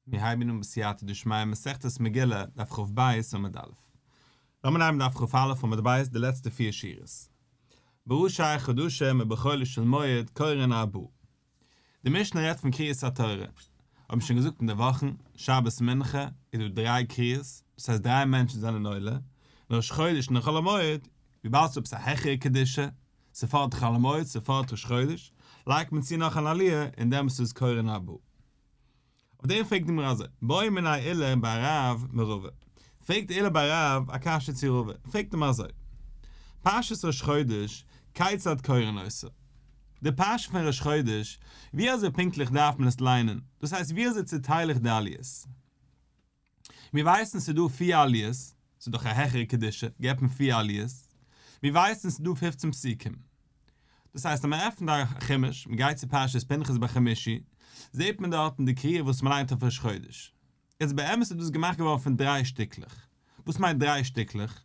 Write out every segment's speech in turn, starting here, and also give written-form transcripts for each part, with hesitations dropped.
מיר הייבן אן בסייעתא דשמיא מסכת מגילה, דף כ"ב עמוד א'. לאמיר נעמען דף כ"א עמוד ב' די לעצטע פיר שורות. בראשי חדשים ובחולו של מועד קורין ארבעה. די משנה רעדט פון קריאת התורה. האבן שוין געזאגט אין די וואכן, שבת מנחה איז דא דריי קריאות, דאס הייסט דריי מענטשן זענען עולה, און ראש חודש און חול המועד, וויבאלד ס'איז עפעס א העכערע קדושה, ס'פארט חול המועד, ס'פארט ראש חודש, לייגט מען צו נאך אן עליה און דעמאלטס איז קורין ארבעה. אויף דעם פרעגט די גמרא אזוי, בעא מיניה עולא בר רב מרבא, פרעגט עולא בר רב א קשיא צו רבא, פרעגט אים אזוי, פרשת ראש חודש, כיצד קורין אותה? די פרשה פון ראש חודש, ווי אזוי פונקטליך דארף מען עס ליינען, דאס הייסט ווי אזוי צוטייל איך די עליות? מיר ווייסן ס'איז דא פיר עליות, ס'איז דאך א העכערע קדושה, געבט מען פיר עליות, מיר ווייסן ס'איז דא פופצן פסוקים, דאס הייסט אז מען עפנט א חומש, מען גייט צו פרשת פנחס ביי חמישי, זעט מען דארטן די קריאה וואס מען ליינט אויף ראש חודש. יעצט באמת איז דאס געמאכט געווארן פון דריי שטיקלעך. וואס מיינט דריי שטיקלעך?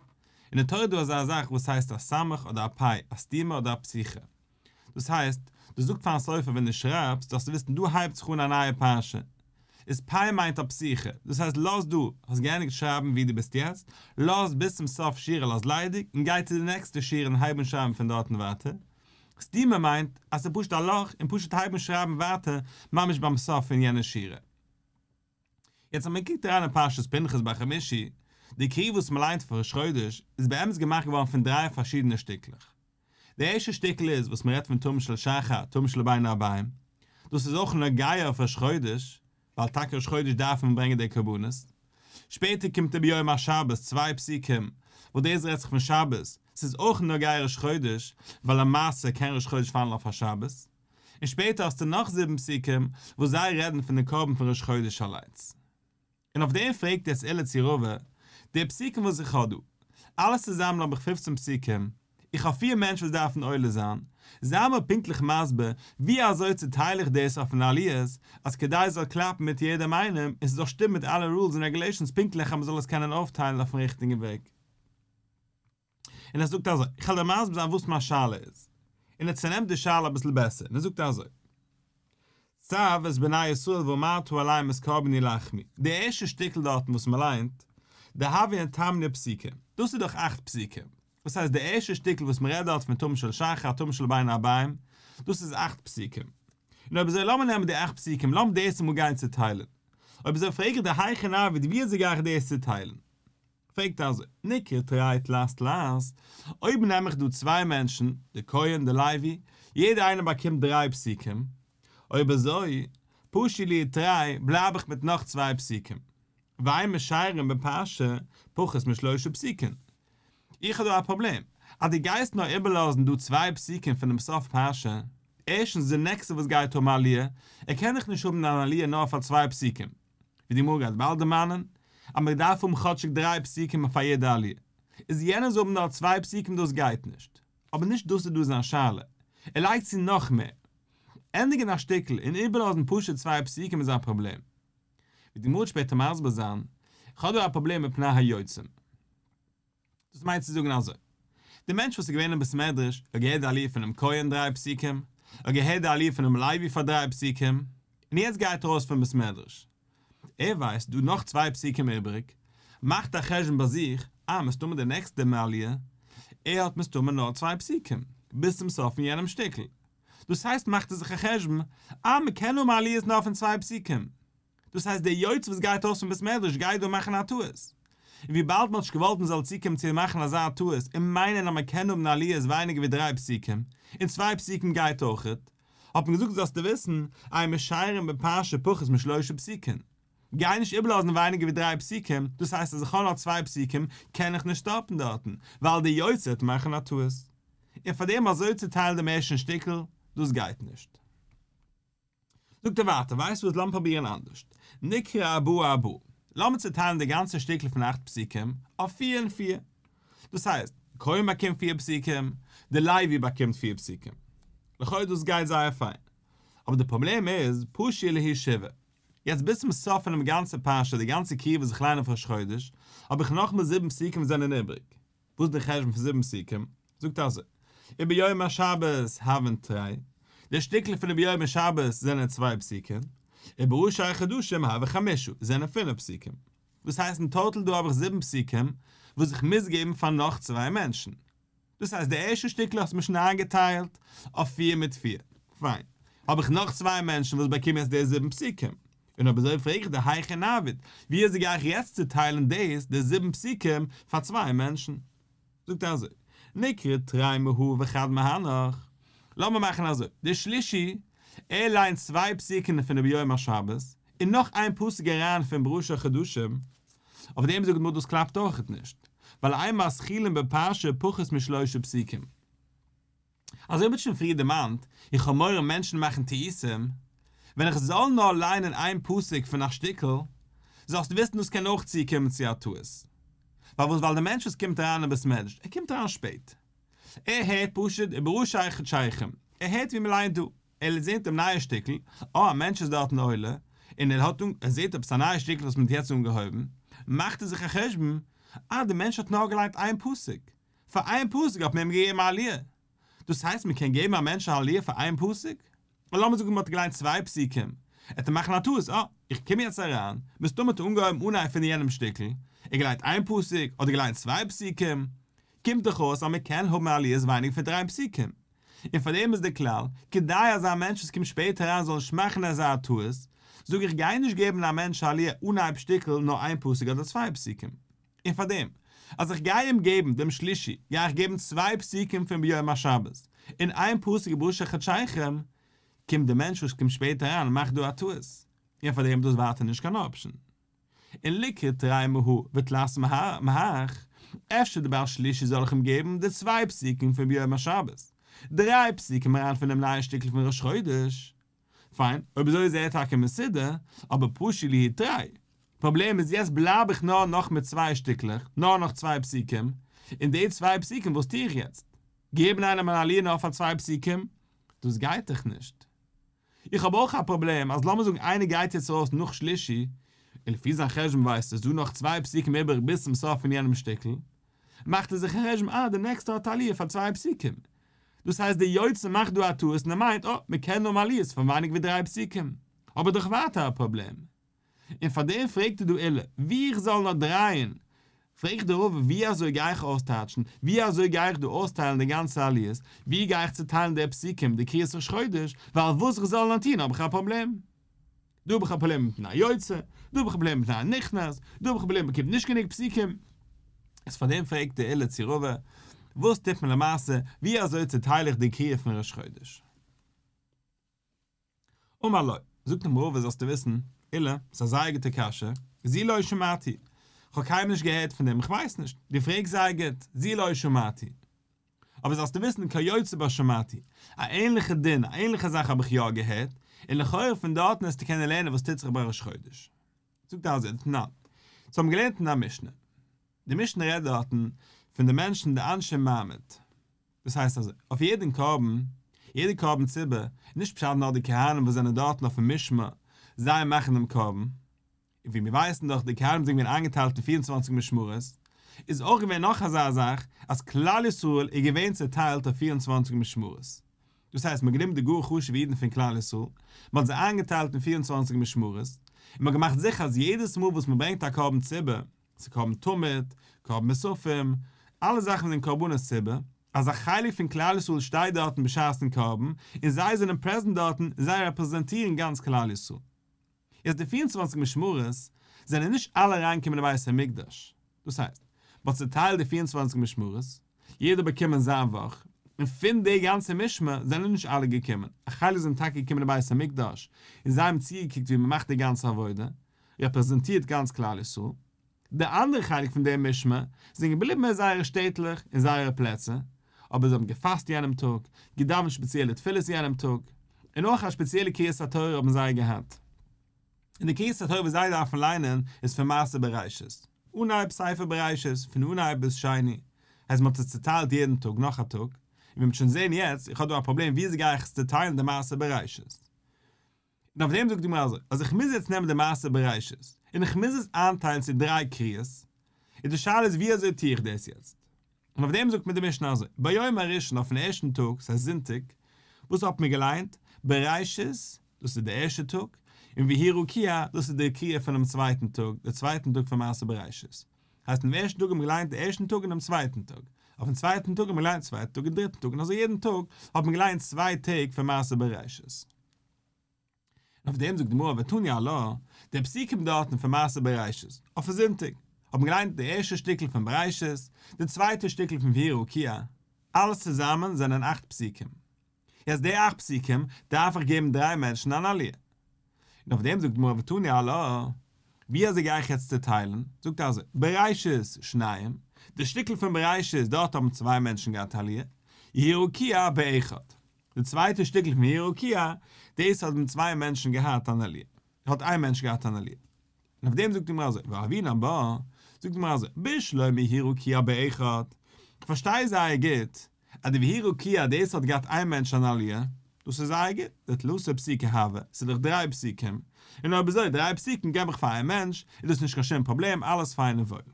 אין די תורה איז דא אזא זאך וואס הייסט א סמך אדער א פיי, א סתימה אדער א פתיחה. דאס הייסט, דו זאגט פארן סופר ווען דו שרייבסט זאלסטו וויסן דא הייבט זיך אן א נייע פרשה. איז פיי מיינט א פתיחה, דאס הייסט לאז דא, האסט געענדיגט שרייבן ווי דו ביסט יעצט, לאז ביז צום סוף שורה לאז ליידיג און גיי צו די נעקסטע שורה און הייב אן שרייבן פון דארטן ווייטער. סתימה מיינט אז ס'איז פשוט א לאך און פשוט הייב אן שרייבן ווייטער ממש ביים סוף פון יענע שורה. יעצט אז מען קוקט אריין אין פרשת פנחס ביי חמישי, די קריאה וואס מען ליינט פאר ראש חודש איז באמת געמאכט געווארן פון דריי פארשידענע שטיקלעך. די ערשטע שטיקל איז וואס מען רעדט פון תמיד של שחר, תמיד של בין הערביים, דאס איז אויך נוגע אויף ראש חודש, ווייל טאקע ראש חודש דארף מען ברענגען די קרבנות. שפעטער קומט וביום השבת, צוויי פסוקים, וואס דאס רעדט זיך פון שבת, ס'איז אויך נוגע ראש חודש, ווייל למעשה קען ראש חודש פאלן אויף א שבת. און שפעטער האסטו נאך זיבן פסוקים וואס זיי רעדן פון די קרבן פון ראש חודש אליינס. און אויף דעם פרעגט יעצט עולא צו רבא, די פסוקים וואס איך האב דא, אלעס צוזאמען האב איך פופצן פסוקים, איך האב פיר מענטשן וואס דארפן עולה זיין, זיי מיר פונקטליך מסביר ווי אזוי צוטייל איך דאס אויפן עליות, אז כדי עס זאל קלאפן מיט יעדעם איינעם און ס'זאל שטימען מיט אלע rules און regulations פונקטליך אז מ'זאל עס קענען אויפטיילן אויפן ריכטיגן וועג. און ער זאגט אזוי, איך וועל דיר מסביר זיין וואס מיין שאלה איז, און ער צענעמט די שאלה אביסל בעסער, און ער זאגט אזוי, צו את בני ישראל ואמרת אליהם את קרבני לחמי, די ערשטע שטיקל דארטן וואס מען ליינט, דהויין תמני פסוקי, דאס איז דאך אכט פסוקים, וואס הייסט די ערשטע שטיקל וואס מען רעדט דארט פון תמיד של שחר תמיד של בין הערביים, דאס איז אכט פסוקים. און אויב אזוי לאמיר נעמען די אכט פסוקים, לאמיר דאס אמאל גיין צוטיילן. אויב אזוי פרעג איך דיר היכי נעביד ווי אזוי גיי איך דאס צוטיילן? פרעגט אזוי, ניקרי תרי תלת תלת, אויב נעם איך דא צוויי מענטשן, די כהן די לוי, יעדער איינער באקומט דריי פסוקים, אויב אזוי, פשו להו תרי, בלייב איך מיט נאך צוויי פסוקים. ואין משיירין בפרשה פחות משלושה פסוקין. איך האב דא א פראבלעם, אז דו גייסט נאר איבערלאזן דא צוויי פסוקים פונעם סוף פרשה, ערשטנס די נעקסטע וואס גייט האבן עליה, ער קען דאך נישט האבן אן עליה נאר פאר צוויי פסוקים, ווי די גמרא גייט באלד דערמאנען, אז מען דארף האבן כאטשיג דריי פסוקים פאר יעדע עליה, איז יענער זאל האבן נאר צוויי פסוקים דאס גייט נישט. אבער נישט דאס איז דא זיין שאלה, ער לייגט צו נאך מער. ענדיגן א שטיקל און איבערלאזן פשוט צוויי פסוקים איז א פראבלעם. ווי די גמרא וועט שפעטער מסביר זיין, איך האב דא א פראבלעם מפני היוצאים. דאס מיינט צו זאגן אזוי, דער מענטש וואס איז געווען אין בית מדרש האט געהערט די עליה פונעם כהן דריי פסוקים, האט געהערט די עליה פונעם לוי פאר דריי פסוקים, און יעצט גייט ער ארויס פון בית מדרש, ער ווייסט דא נאך צוויי פסוקים איבריג, מאכט א חשבון ביי זיך, אה מסתמא די נעקסטע עליה, ער האט מסתמא נאר צוויי פסוקים, ביז צום סוף פון יענעם שטיקל. דאס הייסט מאכט ער זיך א חשבון, אה מ'קען האבן עליות נאר פון צוויי פסוקים, דאס הייסט דער יוצא וואס גייט אויס פון בית מדרש גייט דא מאכן א טעות. און וויבאלד מען האט נישט געוואלט מען זאל צוקומען צו מאכן אזא טעות און מיינען אז מען קען האבן עליות ווייניגער ווי דריי פסוקים, און צוויי פסוקים גייט אויכעט, האט מען געזאגט זאלסטו וויסן, אין משיירין בפרשה פחות משלושה פסוקין. גיי נישט איבערלאזן ווייניגער ווי דריי פסוקים, דאס הייסט אז איך האב נאר צוויי פסוקים קען איך נישט סטאפן דארטן, ווייל דער יוצא וועט מאכן א טעות. און פארדעם אזוי צוטיילן דעם ערשטן שטיקל, דאס גייט נישט. זאגט ער ווייטער, ווייסט וואס, לאמיר פרובירן אנדערשט, ניקרי ארבעה ארבעה, לאמיר צוטיילן די גאנצע שטיקל פון אכט פסוקים אויף פיר און פיר, דאס הייסט, די כהן באקומט פיר פסוקים, די לוי באקומט פיר פסוקים, לכאו' דאס גייט זייער פיין, אבער די פראבלעם איז, פשו להו שבעה, יעצט ביז צום סוף פונעם גאנצע פרשה, די גאנצע קריאה וואס איך ליין אויף ראש חודש, האב איך נאכמאל זיבן פסוקים וואס זענען איבריג. וואס איז די חשבון פון זיבן פסוקים? זאגט אזוי, וביום השבת הויין תרי, די שטיקל פון וביום השבת זענען צוויי פסוקים, ובראשי חדשים הוו חמשה, זענען פינף פסוקים. דאס הייסט אין total דא האב איך זיבן פסוקים וואס איך מוז געבן פאר נאך צוויי מענטשן. דאס הייסט די ערשטע שטיקל האסט מיר שוין איינגעטיילט אויף פיר מיט פיר. פיין. האב איך נאך צוויי מענטשן וואס באקומען יעצט די זיבן פסוקים. און אויב אזוי פרעג איך דיר היכי נעביד, ווי אזוי גיי איך יעצט צוטיילן דאס, די זיבן פסוקים, פאר צוויי מענטשן? זאגט ער אזוי, נקרי תרי מהא וחד מהנך, לאמיר מאכן אזוי, דער שלישי, ער ליינט צוויי פסוקים פון וביום השבת, און נאך איין פסוק אריין פון בראשי חדשים, אויף דעם זאגט די גמרא דאס קלאפט אויכעט נישט, ווייל אין מתחילין בפרשה פחות משלושה פסוקים. אזוי ווי שוין פריער דערמאנט, איך האב מורא מענטשן מאכן טעותים, ווען איך זאל נאר ליינען איין פסוק פון א שטיקל, זאלסטו וויסן דאס קען אויך צוקומען צו א טעות. פארוואס? ווייל דער מענטש וואס קומט אריין אין בית מדרש, ער קומט אריין שפעט. ער הערט פשוט ובראשי חדשיכם, ער הערט ווי מען ליינט דא, ער זעט דעם נייע שטיקל, אה א מענטש איז דארטן עולה, און ער האט ער זעט עפעס א נייע שטיקל וואס מען האט יעצט אנגעהויבן, מאכט ער זיך א חשבון, אה דער מענטש האט נאר געליינט איין פסוק, פאר איין פסוק האט מען אים געגעבן א עליה. דאס הייסט מען קען געבן א מענטש א עליה פאר איין פסוק? און לאמיר זאגן מען האט געליינט צוויי פסוקים, עט ער מאכן א טעות, אה, איך קום יעצט אריין, מסתמא האט ער אנגעהויבן אנהייב פון יענעם שטיקל, ער געליינט איין פסוק, אדער געליינט צוויי פסוקים, קומט דאך אויס אז מען קען האבן עליות ווייניגער פון דריי פסוקים. און פאר דעם איז די כלל, כדי אז א מענטש וואס קומט שפעטער אריין זאל נישט מאכן אזא טעות, זאג איך גיי נישט געבן א מענטש א עליה אנהייב שטיקל נאר איין פסוק אדער צוויי פסוקים. און פאר דעם, אז איך גיי אים געבן דעם שלישי, גיי איך געבן צוויי פסוקים פון ביום השבת, און איין פסוק בראשי חדשיכם, קומט דער מענטש וואס קומט שפעטער אריין און מאכט דא א טעות, און פאר דעם איז דאס ווייטער נישט קיין option. און ליקרי תרי מהא ותלת מהך, אפשר דער בעל שלישי זאל איך אים געבן די צוויי פסוקים פון ביום השבת, דריי פסוקים אריין פונעם נייע שטיקל פון ראש חודש. פיין, אויב אזוי איז ער טאקע מסודר, אבער פשו להו תרי. פראבלעם איז יעצט בלייב איך נאר נאך מיט צוויי שטיקלעך, נאר נאך צוויי פסוקים, און די צוויי פסוקים וואס טו איך יעצט? געבן איינעם אן עליה נאר פאר צוויי פסוקים? דאס גייט דאך נישט. איך האב אויך א פראבלעם אז לאמיר זאגן איינער גייט יעצט ארויס נאך שלישי, און לפי זיין חשבון ווייסט ער איז דא נאך צוויי פסוקים איבעריג ביז צום סוף פון יענעם שטיקל, מאכט ער זיך א חשבון אה די נעקסטע האט עליה פאר צוויי פסוקים. דאס הייסט דער יוצא מאכט דא א טעות און ער מיינט אה מען קען האבן עליות פון ווייניגער ווי דריי פסוקים. אבער דאך ווייטער א פראבלעם. און פאר דעם פרעגט ער דא עולא, ווי איך זאל נאר דרייען, פרעגט דער רב ווי אזוי גיי איך אויסטייטשן, ווי אזוי גיי איך דא אויסטיילן די גאנצע עליות, ווי גיי איך צוטיילן די פסוקים, די קריאת ראש חודש, ווייל וואס איך זאל נאר טון האב איך א פראבלעם. דא האב איך א פראבלעם מיט א יוצא, דא האב איך א פראבלעם מיט א נכנס, דא האב איך א פראבלעם מ'קומט נישט גענוג פסוקים. איז פאר דעם פרעגט דער עולא צו רבא, וואס טוט מען למעשה, ווי אזוי צוטייל איך די קריאה פון ראש חודש? אמר לו, זאגט אים רבא זאלסטו וויסן, עולא, ס'איז א זייער גוטע קשיא, זו לא שמעתי, כ'האב קיינמאל נישט געהערט פון דעם, כ'ווייס נישט, דו פרעגסט זייער גוט, זו לא שמעתי. אבער זאלסטו וויסן כיוצא בה שמעתי, א ענליכע דין, א ענליכע זאך האב איך יא געהערט, און לכאורה פון דארטן וועסטו קענען לערנען וואס טוט זיך ביי ראש חודש. זאגט ער אזוי, תנן, אונז האבן געלערנט אין א משנה, די משנה רעדט דארטן פון די מענטשן די אנשי מעמד, דאס הייסט אזוי, אויף יעדן קרבן, יעדע קרבן ציבור, איז נישט פשט נאר די כהנים וואס זענען דארטן אויפן משמר, זיי מאכן דעם קרבן, און ווי מיר ווייסן דאך די כהנים זענען געווען איינגעטיילט אין 24 משמרות, איז אויך געווען נאך אזא זאך אז כלל ישראל איז געווען צעטיילט אויף 24 משמרות. דאס הייסט מ'האט גענומען די גאר חשוב'ע אידן פון כלל ישראל, מ'האט זיי איינגעטיילט אין 24 משמרות, און מ'האט געמאכט זיכער אז יעדעס מאל וואס מ'ברענגט א קרבן ציבור, ס'איז קרבן תמיד, קרבן מוספים, אלע זאכן זענען קרבנות ציבור, אז א חלק פון כלל ישראל שטייט דארטן בשעת'ן קרבן, און זיי זענען present דארטן, און זיי רעפרעזענטירן גאנץ כלל ישראל. יעצט די 24 משמרות זענען נישט אלע אריינגעקומען אין בית המקדש, דאס הייסט, מ'האט צעטיילט די 24 משמרות, יעדער באקומען זיין וואך, און פון די גאנצע משמר זענען נישט אלע געקומען, א חלק זענען טאקע געקומען אין בית המקדש, און זיי האבן צוגעקוקט ווי מ'מאכט די גאנצע עבודה, רעפרעזענטירט גאנץ כלל ישראל. די אנדערע חלק פון די משמר זענען געבליבן אין זייערע שטעטלעך און זייערע פלעצער, אבער זיי האבן געפאסט יענעם טאג, געדאווענט שפעציעלע תפילות יענעם טאג, און אויך א שפעציעלע קריאת התורה האבן זיי געהאט. און די קריאת התורה וואס זיי דארפן ליינען איז פון מעשה בראשית, אנהייב ספר בראשית, פון אנהייב ביז שני, הייסט מען האט עס צוטיילט יעדן טאג נאך א טאג, און ווי מ'וועט שוין זען יעצט, איך האב דא א פראבלעם וויאזוי גיי איך עס צוטיילן די מעשה בראשית? און אויף דעם זאגט די גמרא אזוי, אז איך מוז יעצט נעמען די מעשה בראשית, און איך מוז עס איינטיילן צו דריי קריאות, און די שאלה איז ווי אזוי טו איך דאס יעצט? און אויף דעם זאגט מיר די משנה אזוי, ביום הראשון אויפן ערשטן טאג, ס'הייסט זונטאג, וואס האט מען געליינט? בראשית? דאס איז די ערשטע טאג, און ויהי רקיע, דאס איז די קריאה פונעם צווייטן טאג, די צווייטן טאג פון מעשה בראשית. הייסט אינעם ערשטן טאג האט מען געליינט די ערשטן טאג און דעם צווייטן טאג, אויפן צווייטן טאג האט מען געליינט צווייטן טאג און דריטן טאג, און אזוי יעדן טאג האט מען געליינט צוויי טעג פון מעשה בראשית. און אויף דעם זאגט די גמרא ותני עלה, די פסוקים דארטן פון מעשה בראשית, אויפן זונטאג, האט מען געליינט די ערשטע שטיקל פון בראשית, די צווייטע שטיקל פון ויהי רקיע, אלעס צוזאמען זענען אכט פסוקים. יעצט די אכט פסוקים דארף איך געבן דריי מענטשן אן עליה. און אויף דעם זאגט די גמרא ותני עלה, ווי אזוי גיי איך יעצט צוטיילן? זאגט ער אזוי, בראשית שניים, די שטיקל פון בראשית דארט האבן צוויי מענטשן געהאט עליה, יהי רקיע באחד, די צווייטע שטיקל פון יהי רקיע, דאס האבן צוויי מענטשן געהאט אן עליה, האט איין מענטש געהאט אן עליה. און אויף דעם זאגט די גמרא אזוי, והוינן בה, זאגט די גמרא אזוי, בשלמא יהי רקיע באחד, כ'פארשטיי זייער גוט אז די ויהי רקיע דאס האט געהאט איין מענטש אן עליה, דאס איז זייער גוט, דתלתא פסוקי הוו, ס'איז דאך דריי פסוקים, און אויב אזוי דריי פסוקים געב איך פאר איין מענטש, איז דאס נישט קיין שום פראבלעם, אלעס פיין און וואויל.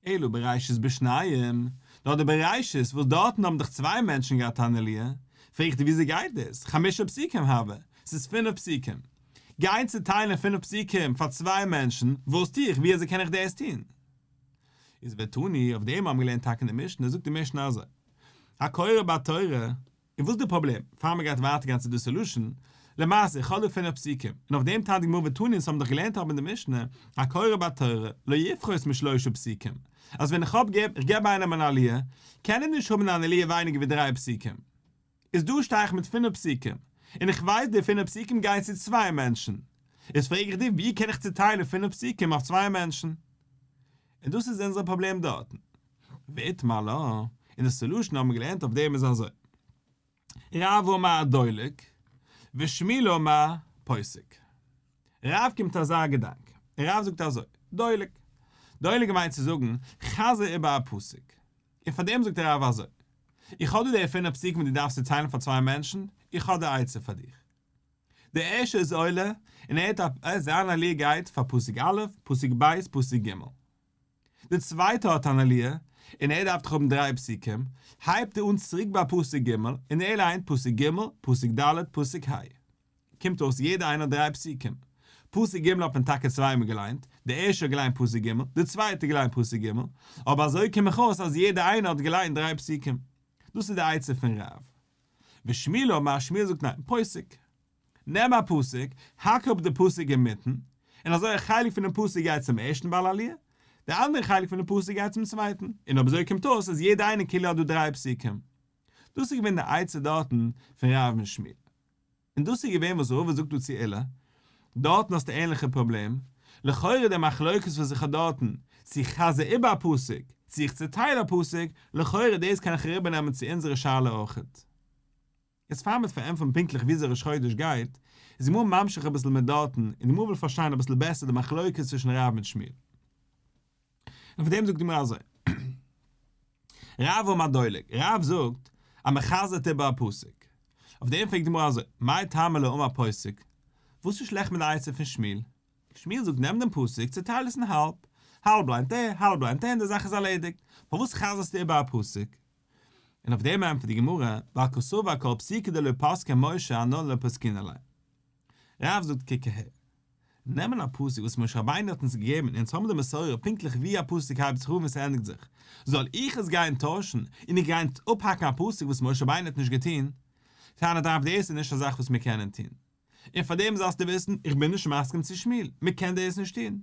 אלא בראשית בשניים, נאר די בראשית וואס דארטן האבן דאך צוויי מענטשן געהאט אן עליה, פרעג איך דיר וויאזוי גייט דאס, חמשה פסוקים הוו, ס'איז פינף פסוקים, גיין צוטיילן פינף פסוקים פאר צוויי מענטשן, וואס טו איך, וויאזוי קען איך דאס טון? איז ותני, אויף דעם האבן מיר געלערנט טאקע אין די משנה, זאגט די משנה אזוי, הקורא בתורה, און וואס איז די פראבלעם? פאר מען גייט ווייטער גיין צו די solution, למעשה איך האב דא פינף פסוקים, און אויף דעם טענה'ט די גמרא ותני אונז האבן דאך געלערנט אבער אין די משנה, הקורא בתורה, לא יפחות משלושה פסוקים, אז ווען איך האב געב איך געב איינעם אן עליה, קען ער נישט האבן אן עליה ווייניגער ווי דריי פסוקים. איז דא שטיי איך מיט פינף פסוקים, און איך ווייס די פינף פסוקים גייען צו צוויי מענטשן. איז פרעג איך דיר ווי קען איך צוטיילן פינף פסוקים אויף צוויי מענטשן? און דאס איז אונזער פראבלעם דארטן. ואיתמר עלה, און די solution האבן מיר געלערנט אויף דעם איז אזוי, רב אמר דולג, ושמואל אמר פוסק. רב קומט אזא געדאנק, און רב זאגט אזוי, דולג. דולג מיינט צו זאגן, חזר איבער א פסוק. און פאר דעם זאגט רב אזוי, איך האב דא די פינף פסוקים וואס דו דארפסט צוטיילן פאר צוויי מענטשן, איך האב די עצה פאר דיך. דער ערשטער איז עולה, און ער האט א, זיין עליה גייט פאר פסוק א', פסוק ב', פסוק ג'. דער צווייטער האט אן עליה, און ער דארף דאך האבן דריי פסוקים, הייבט ער אן צוריק ביי פסוק ג', און ער ליינט פסוק ג', פסוק ד', פסוק ה'. קומט אויס יעדער איינער האט דריי פסוקים. פסוק ג' האט מען טאקע צוויי מאל געליינט, דער ערשטער האט געליינט פסוק ג', דער צווייטער האט געליינט פסוק ג', אבער אזוי קום איך אויס אז יעדער איינער האט געליינט דריי פסוקים. דאס איז די עצה פון רב. ושמואל אמר, שמואל זאגט ניין, פוסק. נעם א פסוק, האק אפ די פסוק אינמיטן, און אזוי א חלק פונעם פסוק גייט צום ערשטן בעל עליה, די אנדערע חלק פונעם פסוק גייט צום צווייטן, און אויב אזוי קומט אויס אז יעדער איינער כאילו האט דא דריי פסוקים. דאס איז געווען די עצה דארטן פון רב און שמואל. און דאס איז געווען וואס רבא זאגט דא צו עולא, דארטן האסטו ענליכע פראבלעם, לכאורה די מחלוקת וואס איך האב דארטן, צו איך חזר איבער א פסוק, צו איך צוטייל א פסוק, לכאורה דאס קען איך אריבערנעמען צו אונזערע שאלה אויכעט. יעצט פאר מ'וועט פארענטפערן פונקטליך וויאזוי ראש חודש גייט, איז די גמרא ממשיך אביסל מיט דארטן, און די גמרא וויל פארשטיין אביסל בעסער די מחלוקת צווישן רב מיט שמואל. און פאר דעם זאגט די גמרא אזוי, רב אמר דולג, רב זאגט אז מען חזר'ט איבער א פסוק. אויף דעם פרעגט די גמרא אזוי, מאי טעמא לא אמר פוסק, וואס איז שלעכט מיט די עצה פון שמואל? שמואל זאגט נעם דעם פסוק צוטייל עס אין האלב, האלב ליינט ער, האלב ליינט ער און די זאך איז ארלעדיגט, פארוואס חזר'סטו איבער א פסוק? און אויף דעם ענטפערט די גמרא, ווייל קסבר כל פסוקא דלא פסקיה משה אנן לא פסקינן ליה. רב זאגט קוק אהער, נעמען א פסוק וואס משה רבינו האט אונז געגעבן און אונז האבן די מסורה פונקטליך ווי א פסוק הייבט זיך אן און ס'ענדיגט זיך, זאל איך עס גיין טוישן און איך גיין אפהאקן א פסוק וואס משה רבינו האט נישט געטון? טענה'ט רב דאס איז נישט א זאך וואס מיר קענען טון. און פארדעם זאלסטו וויסן, איך בין נישט מסכים צו שמואל, מ'קען דאס נישט טון.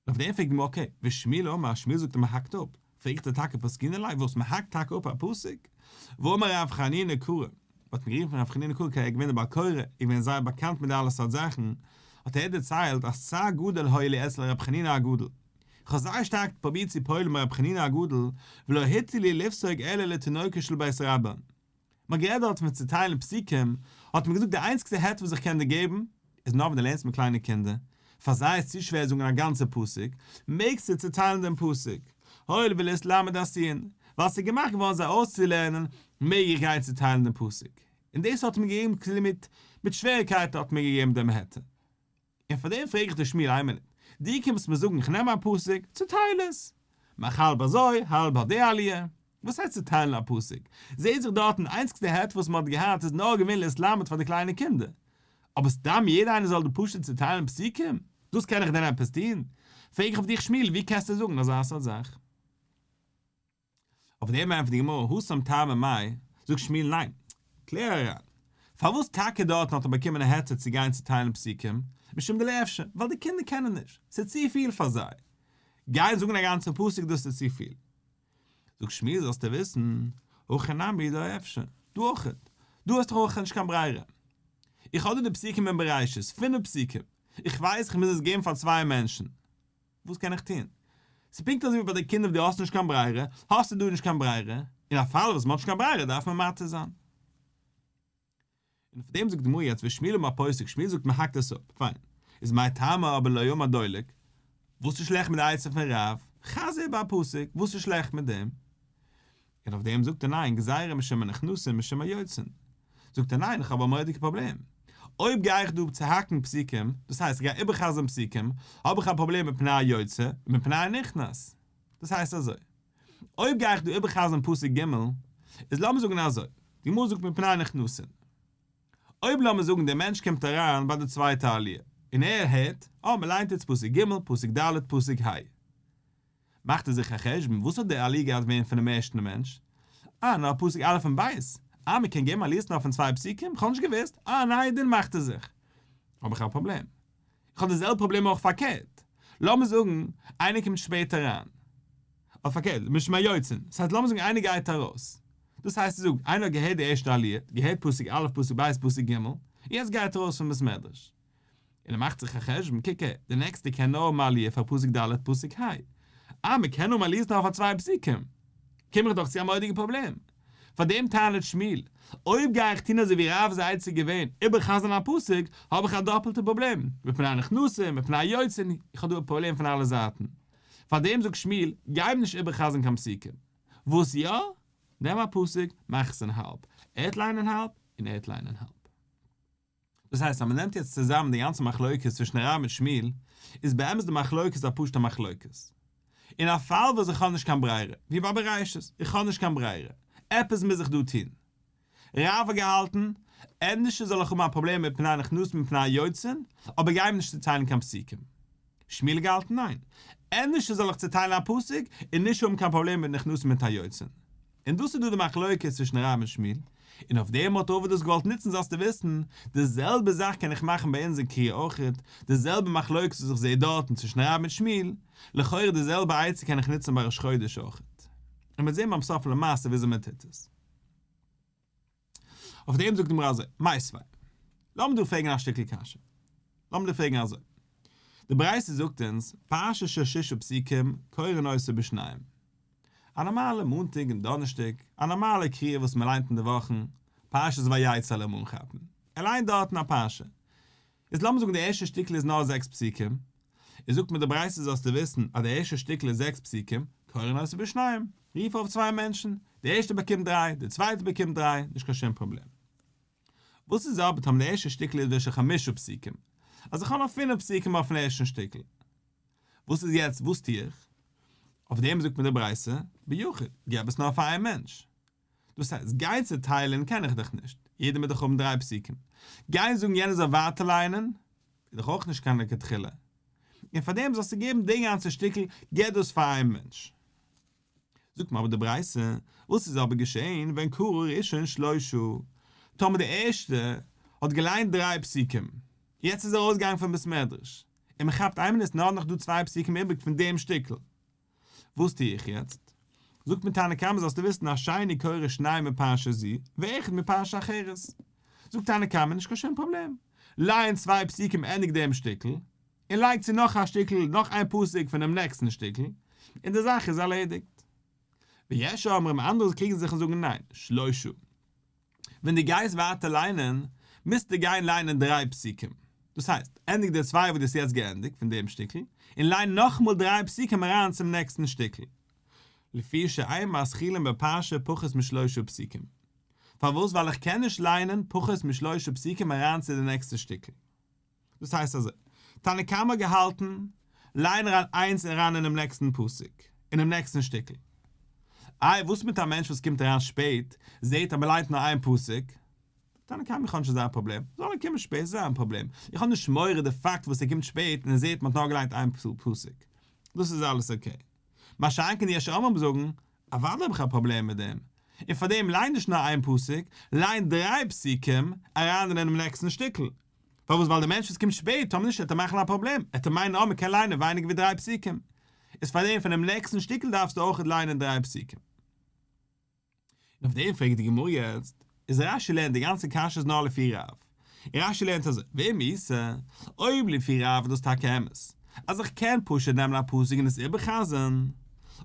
אויף דעם פרעגט די גמרא okay, ושמואל אמר, שמואל זאגט אז מען האקט אפ, פרעגט ער טאקע פסקינן ליה וואס מען האקט טאקע אפ א פסוק? והאמר רב חנינא קרא, מ'האט אים גערופן רב חנינא קרא כי ער איז געווען דער בעל קורא, איז געווען זייער באקאנט מיט די אלע סארט זאכן, האט ער דערציילט אז צער גדול היה לי אצל רב חנינא הגדול, איך האב זייער שטארק פרובירט צו פועל'ן ביי רב חנינא הגדול, ולא התיר לי לפסוק אלא לתינוקות של בית רבן, מ'האט גערעדט דארט פון צוטיילן פסוקים, האט מען געזאגט די איינציגסטע היתר וואס איך קען דיר געבן, איז נאר ווען דו לערנסט מיט קליינע קינדער, פאר זיי איז צו שווער זאגן א גאנצע פסוק, מעגסטו צוטיילן דעם פסוק, הואיל ולהתלמד עשויין, ווייל ס'איז געמאכט געווארן זיי אויסצולערנען, מעג איך גיין צוטיילן דעם פסוק. און דאס האט מען געגעבן כאילו מיט מיט שוועריקייטן האט מען געגעבן דעם היתר. און פאר דעם פרעג איך דיר שמואל איין מינוט, דו קומסט מיר זאגן איך נעם א פסוק, צוטייל עס, מאך האלב אזוי, האלב האט די עליה. וואס הייסט צוטיילן א פסוק? זעהט זיך דארטן איינציגסטע היתר וואס מען האט געהאט איז נאר געווען להתלמד פאר די קליינע קינדער. אבער סתם יעדער איינער זאל דא פשוט צוטיילן פסוקים? דאס קען איך דען עפעס טון? פרעג איך אויף דיך שמואל ווי קענסטו זאגן אזא סארט זאך? אויף דעם ענטפערט די גמרא התם טעמא מאי, זאגט שמואל ניין, קלער אריין, פארוואס טאקע דארטן האט ער באקומען א היתר צו גיין צוטיילן פסוקים, משום דלא אפשר, ווייל די קינדער קענען נישט, ס'איז צופיל פאר זיי, גיין זאגן א גאנצע פסוק דאס איז צופיל. זאגט שמואל זאלסטו וויסן, הכא נמי דלא אפשר, דא אויכעט, דא האסטו אויך נישט קיין ברירה, איך האב דא די פסוקים אין בראשית, פינף פסוקים, איך ווייס איך מוז עס געבן פאר צוויי מענטשן, וואס קען איך טון? ס'איז פונקט אזוי ווי ביי די קינדער וואס דו האסט נישט קיין ברירה, האסטו דא נישט קיין ברירה, אין א פאל וואס מ'האט נישט קיין ברירה דארף מען מתיר זיין. און אויף דעם זאגט די גמרא יעצט ושמואל אמר פוסק, שמואל זאגט מ'האקט עס אפ, פיין. איז מאי טעמא אבער לא אמר דולק, וואס איז שלעכט מיט די עצה פון רב, חזר איבער א פסוק, וואס איז שלעכט מיט דעם? און אויף דעם זאגט ער ניין, גזירה משום הנכנסין משום היוצאין. זאגט ער ניין, איך האב א מורא'דיגע פראבלעם. אויב גיי איך דא צוהאקן פסוקים, דאס הייסט איך גיי איבערחזר'ן פסוקים, האב איך א פראבלעם מפני היוצא און מפני הנכנס. דאס הייסט אזוי, אויב גיי איך דא איבערחזר'ן פסוק ג', איז לאמיר זאגן אזוי, די גמרא זאגט מפני הנכנסין. אויב לאמיר זאגן דער מענטש קומט אריין ביי די צווייטע עליה, און ער הערט, אה, מ'ליינט יעצט פסוק ג', פסוק ד', פסוק ה'. מאכט ער זיך א חשבון, וואס האט די עליה געהאט ווערן פונעם ערשטן מענטש? אה, נאר פסוק א' און ב'. אה, מען קען געבן עליות נאר פון צוויי פסוקים? כ'האב נישט געוואוסט. אה, א נייע דין מאכט ער זיך. האב איך א פראבלעם. איך האב די זעלבע פראבלעם אויך פארקערט. לאמיר זאגן, איינער קומט שפעטער אריין. אדער פארקערט, משום היוצאין. דאס הייסט, לאמיר זאגן איינער גייט ארויס. דאס הייסט צו זאגן, איינער האט געהערט די ערשטע עליה, געהערט פסוק א', פסוק ב', פסוק ג', יעצט גייט ער ארויס פון בית מדרש. און ער מאכט זיך א חשבון, קוק הער, די נעקסטע קען נאר האבן עליה פאר פסוק ד' פסוק ה'. אה, מען קען האבן עליות נאר פאר צוויי פסוקים. קום איך דאך צו א מורא'דיגע פראבלעם. פאר דעם טענה'ט שמואל, אויב גיי איך טון אזוי ווי רב'ס עצה געווען, איבער'חזר'ן א פסוק, האב איך א דאפלטע פראבלעם, מפני הנכנסים, מפני היוצאים, איך האב דא א פראבלעם פון אלע זייטן. פאר דעם זאגט שמואל, גיי נישט איבער'חזר'ן קיין פסוקים. וואס יא? נעם א פסוק, מאך עס אין האלב, ער וועט ליינען האלב, און ער וועט ליינען האלב. דאס הייסט אז מען נעמט יעצט צוזאמען די גאנצע מחלוקת צווישן רב מיט שמואל, איז באמת די מחלוקת א פשוטע מחלוקת. אין א פאל וואס איך האב נישט קיין ברירה, ווי ביי בראשית, איך האב נישט קיין ברירה, עפעס מוז איך דא טון. רב האט געהאלטן, ענדערשער זאל איך האבן א פראבלעם מפני הנכנסין מפני היוצאין, אבער גיי מיר נישט צוטיילן קיין פסוקים. שמואל האט געהאלטן ניין, ענדערשער זאל איך צוטיילן א פסוק און נישט האבן קיין פראבלעם מיט נכנסין מיט היוצאין. און דאס איז דא די מחלוקת צווישן רב און שמואל, און אויף דעם האט רבא דאס געוואלט נוצן זאלסטו וויסן, די זעלבע זאך קען איך מאכן ביי אונז אין קריאה אויכעט, די זעלבע מחלוקת וואס איך זעה דארטן צווישן רב מיט שמואל, לכאורה די זעלבע עצה קען איך נוצן ביי ראש חודש אויכעט. און מ'וועט זען ביים סוף למעשה וויאזוי מען טוט עס. אויף דעם זאגט די גמרא אזוי, מיתיבי, לאמיר דא פרעגן א שטיקל קשיא. לאמיר דא פרעגן אזוי, די ברייתא זאגט אונז, פרשה של שישה פסוקים קורין אותה בשניים. א נארמאלע מאנטאג און דאנערשטאג, א נארמאלע קריאה וואס מען ליינט אין די וואכן, פרשת ויצא לאמיר אנכאפן, ער ליינט דארטן א פרשה. איז לאמיר זאגן די ערשטע שטיקל איז נאר זעקס פסוקים, איז זאגט מיר די ברייתא זאלסטו וויסן אז די ערשטע שטיקל איז זעקס פסוקים, קורין אותה בשניים, רוף אויף צוויי מענטשן, די ערשטע באקומט דריי, די צווייטע באקומט דריי, נישט קיין שום פראבלעם. וואס איז אבער טאמער די ערשטע שטיקל איז ושל חמשה פסוקים, אז איך האב נאר פינף פסוקים אויפן ערשטן שטיקל, וואס איז יעצט וואס טו איך? אויף דעם זאגט מיר די ברייתא, ביחיד, געב עס נאר פאר איין מענטש. דאס הייסט, גיין צוטיילען קען איך דאך נישט, יעדער מוז דאך האבן דריי פסוקים. גיין זאגן יענער זאל ווייטער ליינען, איז דאך אויך נישט קיין לכתחילה. און פאר דעם זאלסטו געבן די גאנצע שטיקל, געב דאס פאר איין מענטש. זאגט מיר אבער די ברייתא, וואס איז אבער געשען ווען קרא ראשון שלושה, טאמער די ערשטע האט געליינט דריי פסוקים, יעצט איז ער ארויסגעגאנגען פון בית מדרש, און מען כאפט איין מינוט נאר נאך דא צוויי פסוקים איבריג פון דעם שטיקל, וואס טו איך יעצט? זאגט מיר תנא קמא זאלסטו וויסן השני קורא שניים מפרשה זו ואחד מפרשה אחרת. זאגט תנא קמא נישט קיין שום פראבלעם, ליין צוויי פסוקים ענדיג דעם שטיקל, און לייג צו נאך א שטיקל נאך איין פסוק פונעם נעקסטן שטיקל, און די זאך איז ערלעדיגט. ויש אומרים אנדערע קריגן זיך און זאגן ניין, שלושה. ווען דו גייסט ווייטער ליינען, מוזטו גיין ליינען דריי פסוקים. דאס הייסט, ענדיג די צוויי וואס דו האסט יעצט געענדיגט פון דעם שטיקל, און ליין נאכאמאל דריי פסוקים אריין צום נעקסטן שטיקל. לפי שאין מתחילין בפרשה פחות משלושה פסוקים. פארוואס? ווייל איך קען נישט ליינען פחות משלושה פסוקים אריין צו די נעקסטע שטיקל. דאס הייסט אזוי, תנא קמא האט געהאלטן, ליין אריין איינס אריין אינעם נעקסטן פסוק, אינעם נעקסטן שטיקל. איי וואס מיט א מענטש וואס קומט אריין שפעט, זעהט אז מען ליינט נאר איין פסוק? תנא קמא איך האב נישט אזא פראבלעם, זאל ער קומען שפעט איז זיין פראבלעם, איך האב נישט מורא די פאקט וואס ער קומט שפעט און ער זעהט מען האט נאר געליינט איין פסוק, דאס איז אלעס okay. מה שאין כן יש אומרים זאגן, אוודאי האב איך א פראבלעם מיט דעם, און פארדעם ליין נישט נאר איין פסוק, ליין דריי פסוקים אריין אינעם נעקסטן שטיקל. פארוואס ווייל די מענטש וואס קומט שפעט טאמער נישט וועט ער מאכן א פראבלעם, עט ער מיינען אה מ'קען ליינען ווייניגער ווי דריי פסוקים, איז פארדעם פונעם נעקסטן שטיקל דארפסטו אויך ליינען דריי פסוקים. און אויף דעם פרעגט די גמרא יעצט, איז רש"י לערנט די גאנצע קשיא איז נאר לפי רב, און רש"י לערנט אזוי, ואם איתא, אויב לפי רב איז דאס טאקע אמת, אז איך קען פשוט נעמען א פסוק און עס איבער'חזר'ן,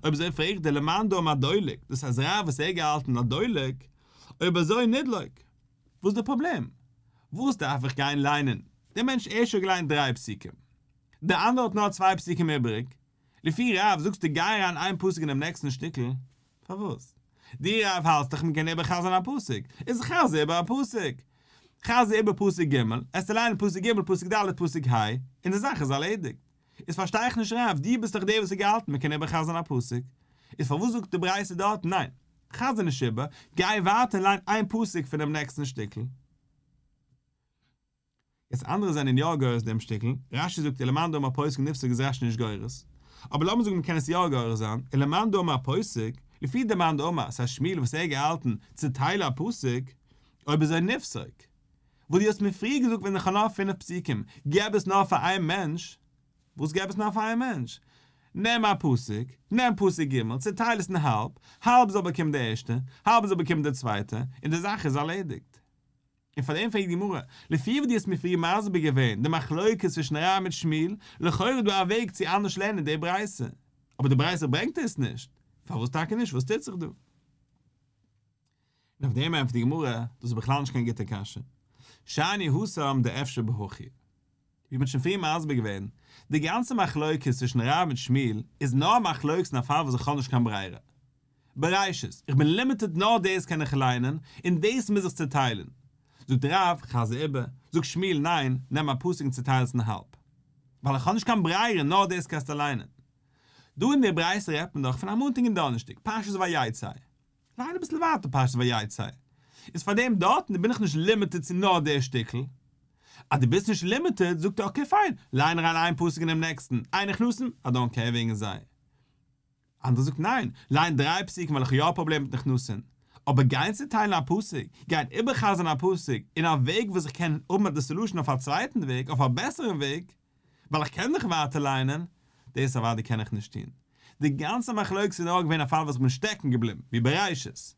אויב אזוי פרעגט דער למאן דאמר דולק, דאס הייסט רב וואס ער האט געהאלטן א דולק, אויב אזוי נידלוק, וואס איז די פראבלעם? וואס דארף איך גיין ליינען? דער מענטש ער האט שוין געליינט דריי פסוקים, דער אנדערע האט נאר צוויי פסוקים איבעריג, לפי רב זאגסטו גיי אריין איין פסוק אינעם נעקסטן שטיקל, פארוואס? דו רב האלטסט דאך מ'קען איבער'חזר'ן א פסוק, איז חזר איבער א פסוק. חזר איבער פסוק ג', עסטו ליינען פסוק ג' פסוק ד' פסוק ה', און די זאך איז ארלעדיגט. איז פארשטיי איך נישט רב, דו ביסט דאך דער וואס האט געהאלטן מ'קען איבער'חזר'ן א פסוק, איז פארוואס זאגט די ברייתא דארט ניין, חזר נישט איבער, גיי ווייטער און ליין איין פסוק פונעם נעקסטן שטיקל. יעצט אנדערע זענען יא גורס דעם שטיקל, רש"י זאגט ולמאן דאמר פוסק נפסוק איז רש"י נישט גורס, אבער לאמיר זאגן מ'קען עס יא גורס זיין, ולמאן דאמר פוסק, לפי די מאן דאמר, ס'הייסט שמואל וואס ער האט געהאלטן צוטייל א פסוק, אויב אזוי נפסוק. וואס דו האסט מיר פריער געזאגט ווען איך האב נאר פינף פסוקים, געב עס נאר פאר איין מענטש, וואס געב עס נאר פאר איין מענטש? נעם א פסוק, נעם פסוק ג', צוטייל עס אין האלב, האלב זאל באקומען די ערשטע, האלב זאל באקומען די צווייטע, און די זאך איז ארלעדיגט. און פאר דעם פרעגט די גמרא, לפי וואס דו האסט מיר פריער מסביר געווען די מחלוקת צווישן רב מיט שמואל, לכאורה איז דא א וועג צו אנדערש לערנען די ברייתא, אבער די ברייתא ברענגט עס נישט, פארוואס טאקע נישט, וואס טוט זיך דא? און אויף דעם ענטפערט די גמרא, דאס איז בכלל נישט קיין גוטע קשיא, שאני התם דאפשר בהכי. ווי מ'האט שוין פריער מסביר געווען, די גאנצע מחלוקת צווישן רב מיט שמואל איז נאר א מחלוקת אין א פאל וואס איך האב נישט קיין ברירה. בראשית, איך בין limited נאר דאס קען איך ליינען, און דאס מוז איך צוטיילן. זאגט רב, חזר איבער, זאגט שמואל ניין, נעם א פסוק און צוטייל עס אין האלב. ווייל איך האב נישט קיין ברירה נאר דאס קענסטו ליינען. דא אין די ברייתא רעדט מען דאך פון א מאנטאג און דאנערשטאג, פרשת ויצא. ליין אביסל ווייטער פרשת ויצא. איז פארדעם דארטן בין איך נישט limited צו נאר די שטיקל. אז דו ביסט נישט limited זאגט ער okay פיין, ליין אריין איין פסוק אינעם נעקסטן, אין נכנסין, I don't care וועגן זיי. אנדערע זאגט ניין, ליין דריי פסוקים ווייל איך האב יא א פראבלעם מיט נכנסין. אבער גיין צוטיילן א פסוק, גיין איבער'חזר'ן א פסוק אין א וועג וואס איך קען האבן די solution אויף א צווייטן וועג, אויף א בעסערן וועג, ווייל איך קען דאך ווייטער ליינען, דאס אוודאי קען איך נישט טון. די גאנצע מחלוקת איז נאר געווען א פאל וואס איך בין שטעקן געבליבן, ווי בראשית.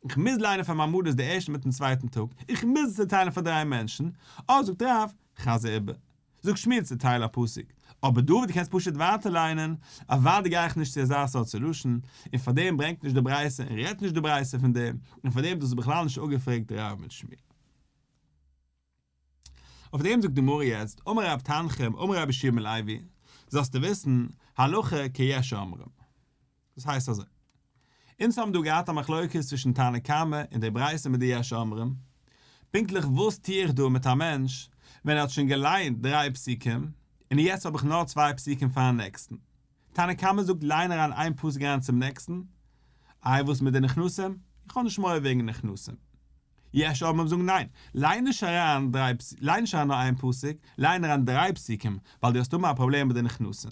איך מוז ליינען פאר מעמדות די ערשטע מיטן צווייטן טאג, איך מוז עס צעטיילן פאר דריי מענטשן, אה זאגט רב, חזר איבער. זאגט שמואל צעטייל א פסוק. אבער דא וואו דו קענסט פשוט ווייטער ליינען, אוודאי גיי איך נישט צו אזא סארט solution, און פארדעם ברענגט נישט די ברייתא און רעדט נישט די ברייתא פון דעם, און פארדעם דאס איז בכלל נישט אפגעפרעגט רב מיט שמואל. אויף דעם זאגט די גמרא יעצט, אמר רב תנחום אמר רבי יהושע בן לוי, זאלסטו וויסן, הלכה כיש אומרים. דאס הייסט אזוי, אונז האבן דא געהאט א מחלוקת צווישן תנא קמא און די ברייתא מיט די יש אומרים, פונקטליך וואס טו איך דא מיט א מענטש ווען ער האט שוין געליינט דריי פסוקים, און יעצט האב איך נאר צוויי פסוקים פארן נעקסטן. תנא קמא זאגט ליין אריין איין פסוק אריין צום נעקסטן, איי וואס מיט די נכנסים? איך האב נישט מורא וועגן נכנסים. יש אומרים זאגן ניין, ליין נישט אריין דריי ליין נישט אריין נאר איין פסוק, ליין אריין דריי פסוקים, ווייל דו האסט האבן א פראבלעם מיט די נכנסים.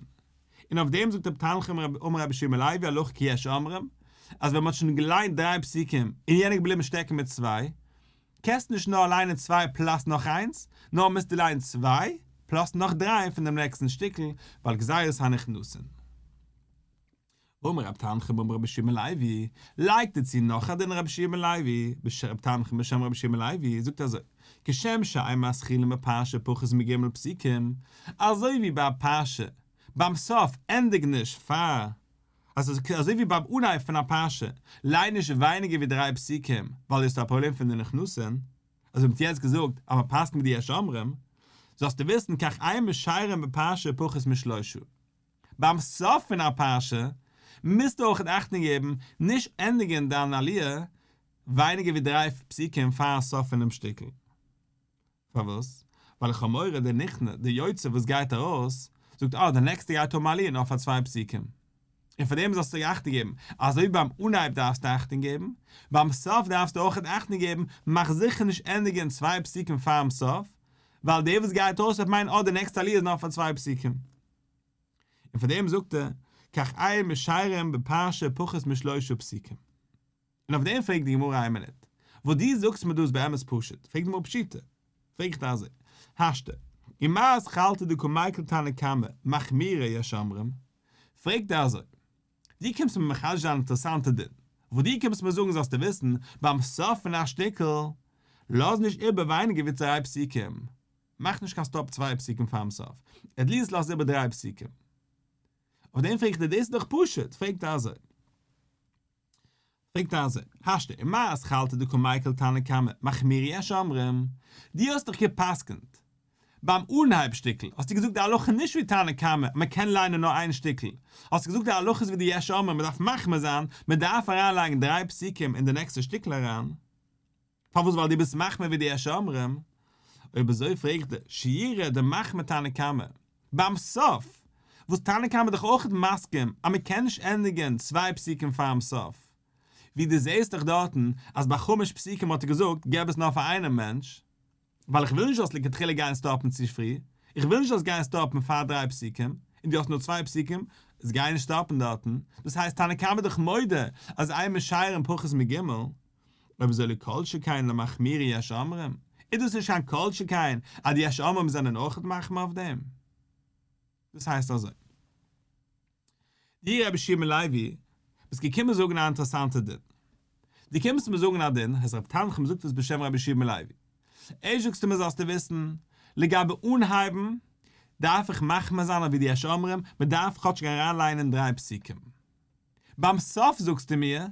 און אויף דעם זאגט רבי תנחום אמר רבי יהושע בן לוי הלכה כיש אומרים, אז ווען מ'האט שוין געליינט דריי פסוקים און יענער געבליבן שטעקן מיט צוויי, קענסט נישט נאר ליינען צוויי plus נאך איינס, נאר מוזטו ליינען צוויי plus נאך דריי פון דעם נעקסטן שטיקל, ווייל גזירת הנכנסין. אמר רב תנחום אמר רבי יהושע בן לוי, לייגט ער צו נאך א דין רבי יהושע בן לוי, רב תנחום בשם רבי יהושע בן לוי, זאגט אזוי, כשם שאין מתחילין בפרשה פחות מג' פסוקים, אזוי ווי ביי א פרשה, ביים סוף ענדיג נישט פאר אזוי ווי ביים אנהייב פון א פרשה, ליין נישט ווייניגער ווי דריי פסוקים, ווייל דו האסט א פראבלעם פון די נכנסין, אזוי ווי מ'האט יעצט געזאגט אז מ'פסק'נט מיט די יש אומרים, זאלסטו וויסן כך אין משיירין בפרשה פחות משלושה. ביים סוף פון א פרשה מוזטו אויך אכטונג געבן נישט ענדיגן דיין עליה ווייניגער ווי דריי פסוקים פארן סוף פונעם שטיקל. פארוואס? ווייל איך האב מורא דער נכנע, דער יוצא וואס גייט ארויס, זאגט אה, דער נעקסטער גייט האבן עליה נאר פאר צוויי פסוקים. און פאר דעם זאלסטו אכטונג געבן, אזוי ווי ביים אנהייב דארפסטו אכטונג געבן, ביים סוף דארפסטו אויך אכטונג געבן, מאך זיכער נישט ענדיגן צוויי פסוקים פאר'ן סוף, ווייל דער וואס גייט אויס וועט מיינען אה די נעקסטע עליה איז נאר פאר צוויי פסוקים. און פאר דעם זאגט ער, כך אין משיירים בפרשה פחות משלושה פסוקים. און אויף דעם פרעגט די גמרא איין מינוט, וואס דו זאגסט מיר דא איז באמת פשוט, פרעגט די גמרא פשיטא, פרעג איך דיר אזוי, השתא, ומה אתחלתא דקא מיקל תנא קמא, מחמירי יש אומרים, פרעגט ער אזוי, דו קומסט מיר מחדש זיין א אינטערעסאנטע דין, וואס דו קומסט מיר זאגן זאלסטו וויסן, ביים סוף פון א שטיקל, לאז נישט איבער ווייניגער ווי דריי פסוקים, מאך נישט קיין stop צוויי פסוקים פארן סוף, at least לאז איבער דריי פסוקים. אויף דעם פרעג איך דיר, דאס איז דאך פשוט, פרעגט ער אזוי. פרעגט ער אזוי, השתא ומה אתחלתא דקא מיקל תנא קמא, מחמירי יש אומרים, דו האסט דאך גע'פסק'נט ביים אנהייב שטיקל, האסטו געזאגט די הלכה נישט ווי תנא קמא אז מען קען ליינען נאר איין שטיקל, האסטו געזאגט די הלכה איז ווי די יש אומרים מען דארף מחמיר זיין, מען דארף אריינלייגן דריי פסוקים אין די נעקסטע שטיקל אריין. פארוואס ווייל דו ביסט מחמיר ווי די יש אומרים? אויב אזוי פרעג איך דיר, שיורא דמחמיר תנא קמא, ביים סוף, וואס תנא קמא איז דאך אויכעט מסכים אז מען קען נישט ענדיגען צוויי פסוקים פאר'ן סוף, ווי דו זעהסט דאך דארטן אז ביי חמש פסוקים האט ער געזאגט געב עס נאר פאר איינעם מענטש, ווייל איך וויל נישט זאלסט לכתחילה גיין stop ן צו פרי, איך וויל נישט זאלסט גיין stop ן פאר דריי פסוקים, און דו האסט נאר צוויי פסוקים, איז גיי נישט stop ן דארטן, דאס הייסט תנא קמא איז דאך מודה אז אין משיירין פחות מגימל, אויב אזוי לא כל שכן למחמירי יש אומרים, איז דאס נישט קיין כל שכן אז די יש אומרים זענען אויכעט מחמיר אויף דעם? דאס הייסט אזוי. דו רבי יהושע בן לוי ביסט געקומען זאגן א אינטערעסאנטע דין. דו קומסט מיר זאגן א דין, הייסט רב תנחום זאגט עס בשם רבי יהושע בן לוי. ערשט זאגסטו מיר זאלסטו וויסן, לגבי אנהייבן דארף איך מחמיר זיין אויף ווי די יש אומרים, מען דארף כאטשיג אריינליינען דריי פסוקים. ביים סוף זאגסטו מיר,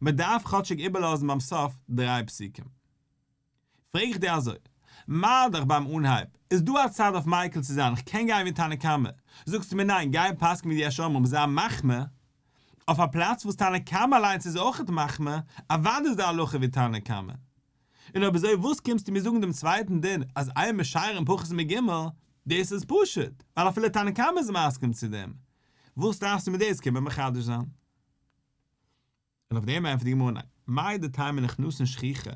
מען דארף כאטשיג איבערלאזן ביים סוף דריי פסוקים. פרעג איך דיר אזוי, מה דאך ביים אנהייב איז דא א צד אויף מיקל צו זיין איך קען גיין ווי תנא קמא, זאגסטו מיר ניין גיי פסק'ן ווי די יש אומרים זיי מחמיר, אויף א פלאץ וואס תנא קמא אליינס איז אויכעט מחמיר, אוודאי איז די הלכה ווי תנא קמא. און אויב אזוי וואס קומסטו מיר זאגן דעם צווייטן דין אז אין משיירין פחות מגימל, דאס איז פשוט, ווייל אפילו תנא קמא איז מסכים צו דעם, וואס דארפסטו מיר דאס קומען מחדש זיין? און אויף דעם ענטפערט די גמרא ניין, מהו דתימא נכנסין שכיחא,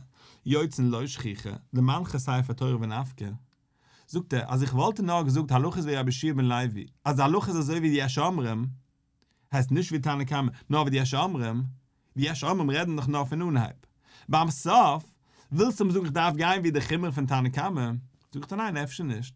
יוצאין לא שכיחא, דמנחי ספר תורה ונפקי, זאגט ער אז איך וואלט נאר געזאגט הלכה איז ווי רבי יהושע בן לוי, אז די הלכה איז אזוי ווי די יש אומרים, הייסט נישט ווי תנא קמא, נאר ווי די יש אומרים, די יש אומרים רעדן דאך נאר פון אנהייב, ביים סוף ווילסטו מיר זאגן איך דארף גיין ווי די חומרא פון תנא קמא, זאגט ער ניין אפשר נישט,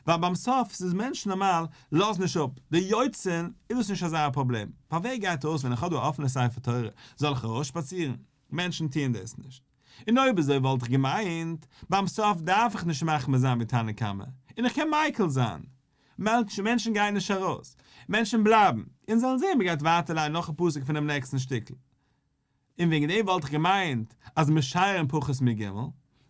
ווייל ביים סוף ס'איז מענטשן נארמאל לאז נישט אפ די יוצאין איז דאס נישט אזא פראבלעם, פאר ווער גייט ארויס ווען איך האב דא א אפענע ספר תורה זאל איך ארויסשפאצירן? מענטשן טוען דאס נישט. און אויב אזוי וואלט איך געמיינט ביים סוף דארף איך נישט מחמיר זיין ווי תנא קמא און איך קען מיקל זיין. מענטשן גייען נישט ארויס, מענטשן בלייבן, אונז וועלן זען מ'גייט ווייטער לייענען נאך א פסוק פונעם נעקסטן שטיקל. און וועגן דעם וואלט איך געמיינט אז משיירין פחות מגימל,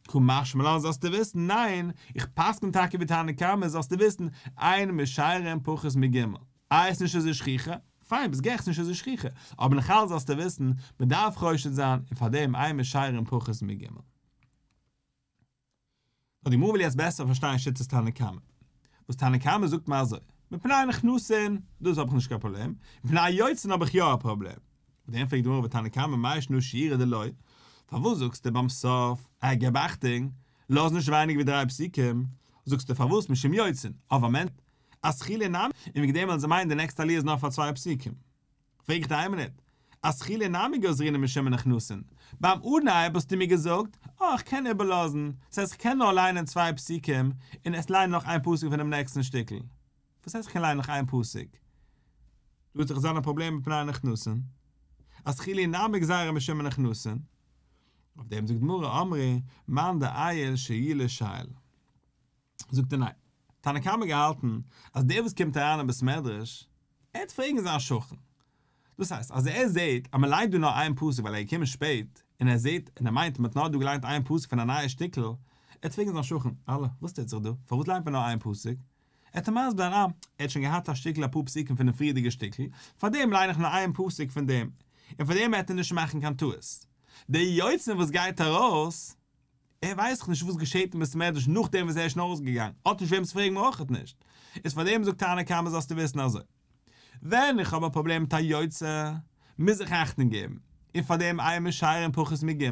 קא משמע לן זאלסטו וויסן, ניין, איך פסק'ן טאקע ווי תנא קמא, זאלסטו וויסן, אין משיירין פחות מגימל. איי עס נישט אזוי שכיחא? פיין, ביסט גערעכט ס'נישט אזוי שכיחא, אבער נאכאלץ זאלסטו וויסן, מ'דארף חושד זיין, און פארדעם אין משיירין פחות מגימל. נאר די גמרא וויל יעצט בעסער פארשטיין שיטת תנא קמא. וואס תנא קמא זאגט מיר אזוי, מפני נכנסין, דאס האב איך נישט קיין פראבלעם, מפני יוצאין האב איך יא א פראבלעם. אויף דעם פרעגט די גמרא ותנא קמא מאי שנא שיורא דלא, פארוואס זאגסטו ביים סוף, אה געב אכטונג, לאז נישט ווייניגער ווי דריי פסוקים, זאגסטו פארוואס משום יוצאין, אבער מען אתחולי נמי, און וועגן דעם וועלן זיי מיינען די נעקסטע עליה איז נאר פאר צוויי פסוקים. פרעג איך דיר איין מינוט, אתחולי נמי גזרינן משום נכנסין, ביים אנהייב האסטו מיר געזאגט, אה איך קען איבערלאזן, ס'הייסט איך קען נאר ליינען צוויי פסוקים, און עס ליינען נאך איין פסוק פונעם נעקסטן שטיקל. וואס הייסט איך קען ליינען נאך איין פסוק? דא וועט דאך זיין א פראבלעם מפני נכנסין. אתחולי נמי גזירה משום נכנסין. אויף דעם זאגט די גמרא אמרי מאן דעייל שיולי שייל. זאגט ער ניין. תנא קמא געהאלטן אז דער וואס קומט אריין אין בית מדרש, ער וועט פרעגן זיין שכן. דאס הייסט אז ער זעט אז מען ליינט דא נאר איין פסוק ווייל ער איז געקומען שפעט, און ער זעט און ער מיינט מען האט נאר דא געליינט איין פסוק פון א נייע שטיקל, ער וועט פרעגן זיין שכן, אלע, וואס טוט זיך דא? פארוואס ליינט מען נאר איין פסוק? ער וועט אים מסביר זיין, אה, ער האט שוין געהאט א שטיקל אפאר פסוקים פונעם פריערדיגע שטיקל, פארדעם ליין איך נאר איין פסוק פון דעם, און פארדעם וועט ער נישט מאכן קיין טעות. דער יוצא וואס גייט ארויס, ער ווייסט דאך נישט וואס געשעט אין בית מדרש נאכדעם וואס ער איז שוין ארויסגעגאנגען, האט נישט וועם צו פרעגן אויכעט נישט, איז פאר דעם זאגט תנא קמא זאלסטו וויסן אזוי. ווען איך האב א פראבלעם מיט א יוצא, מוז איך אכטונג געבן, און פאר דעם אין משיירין פחות מג',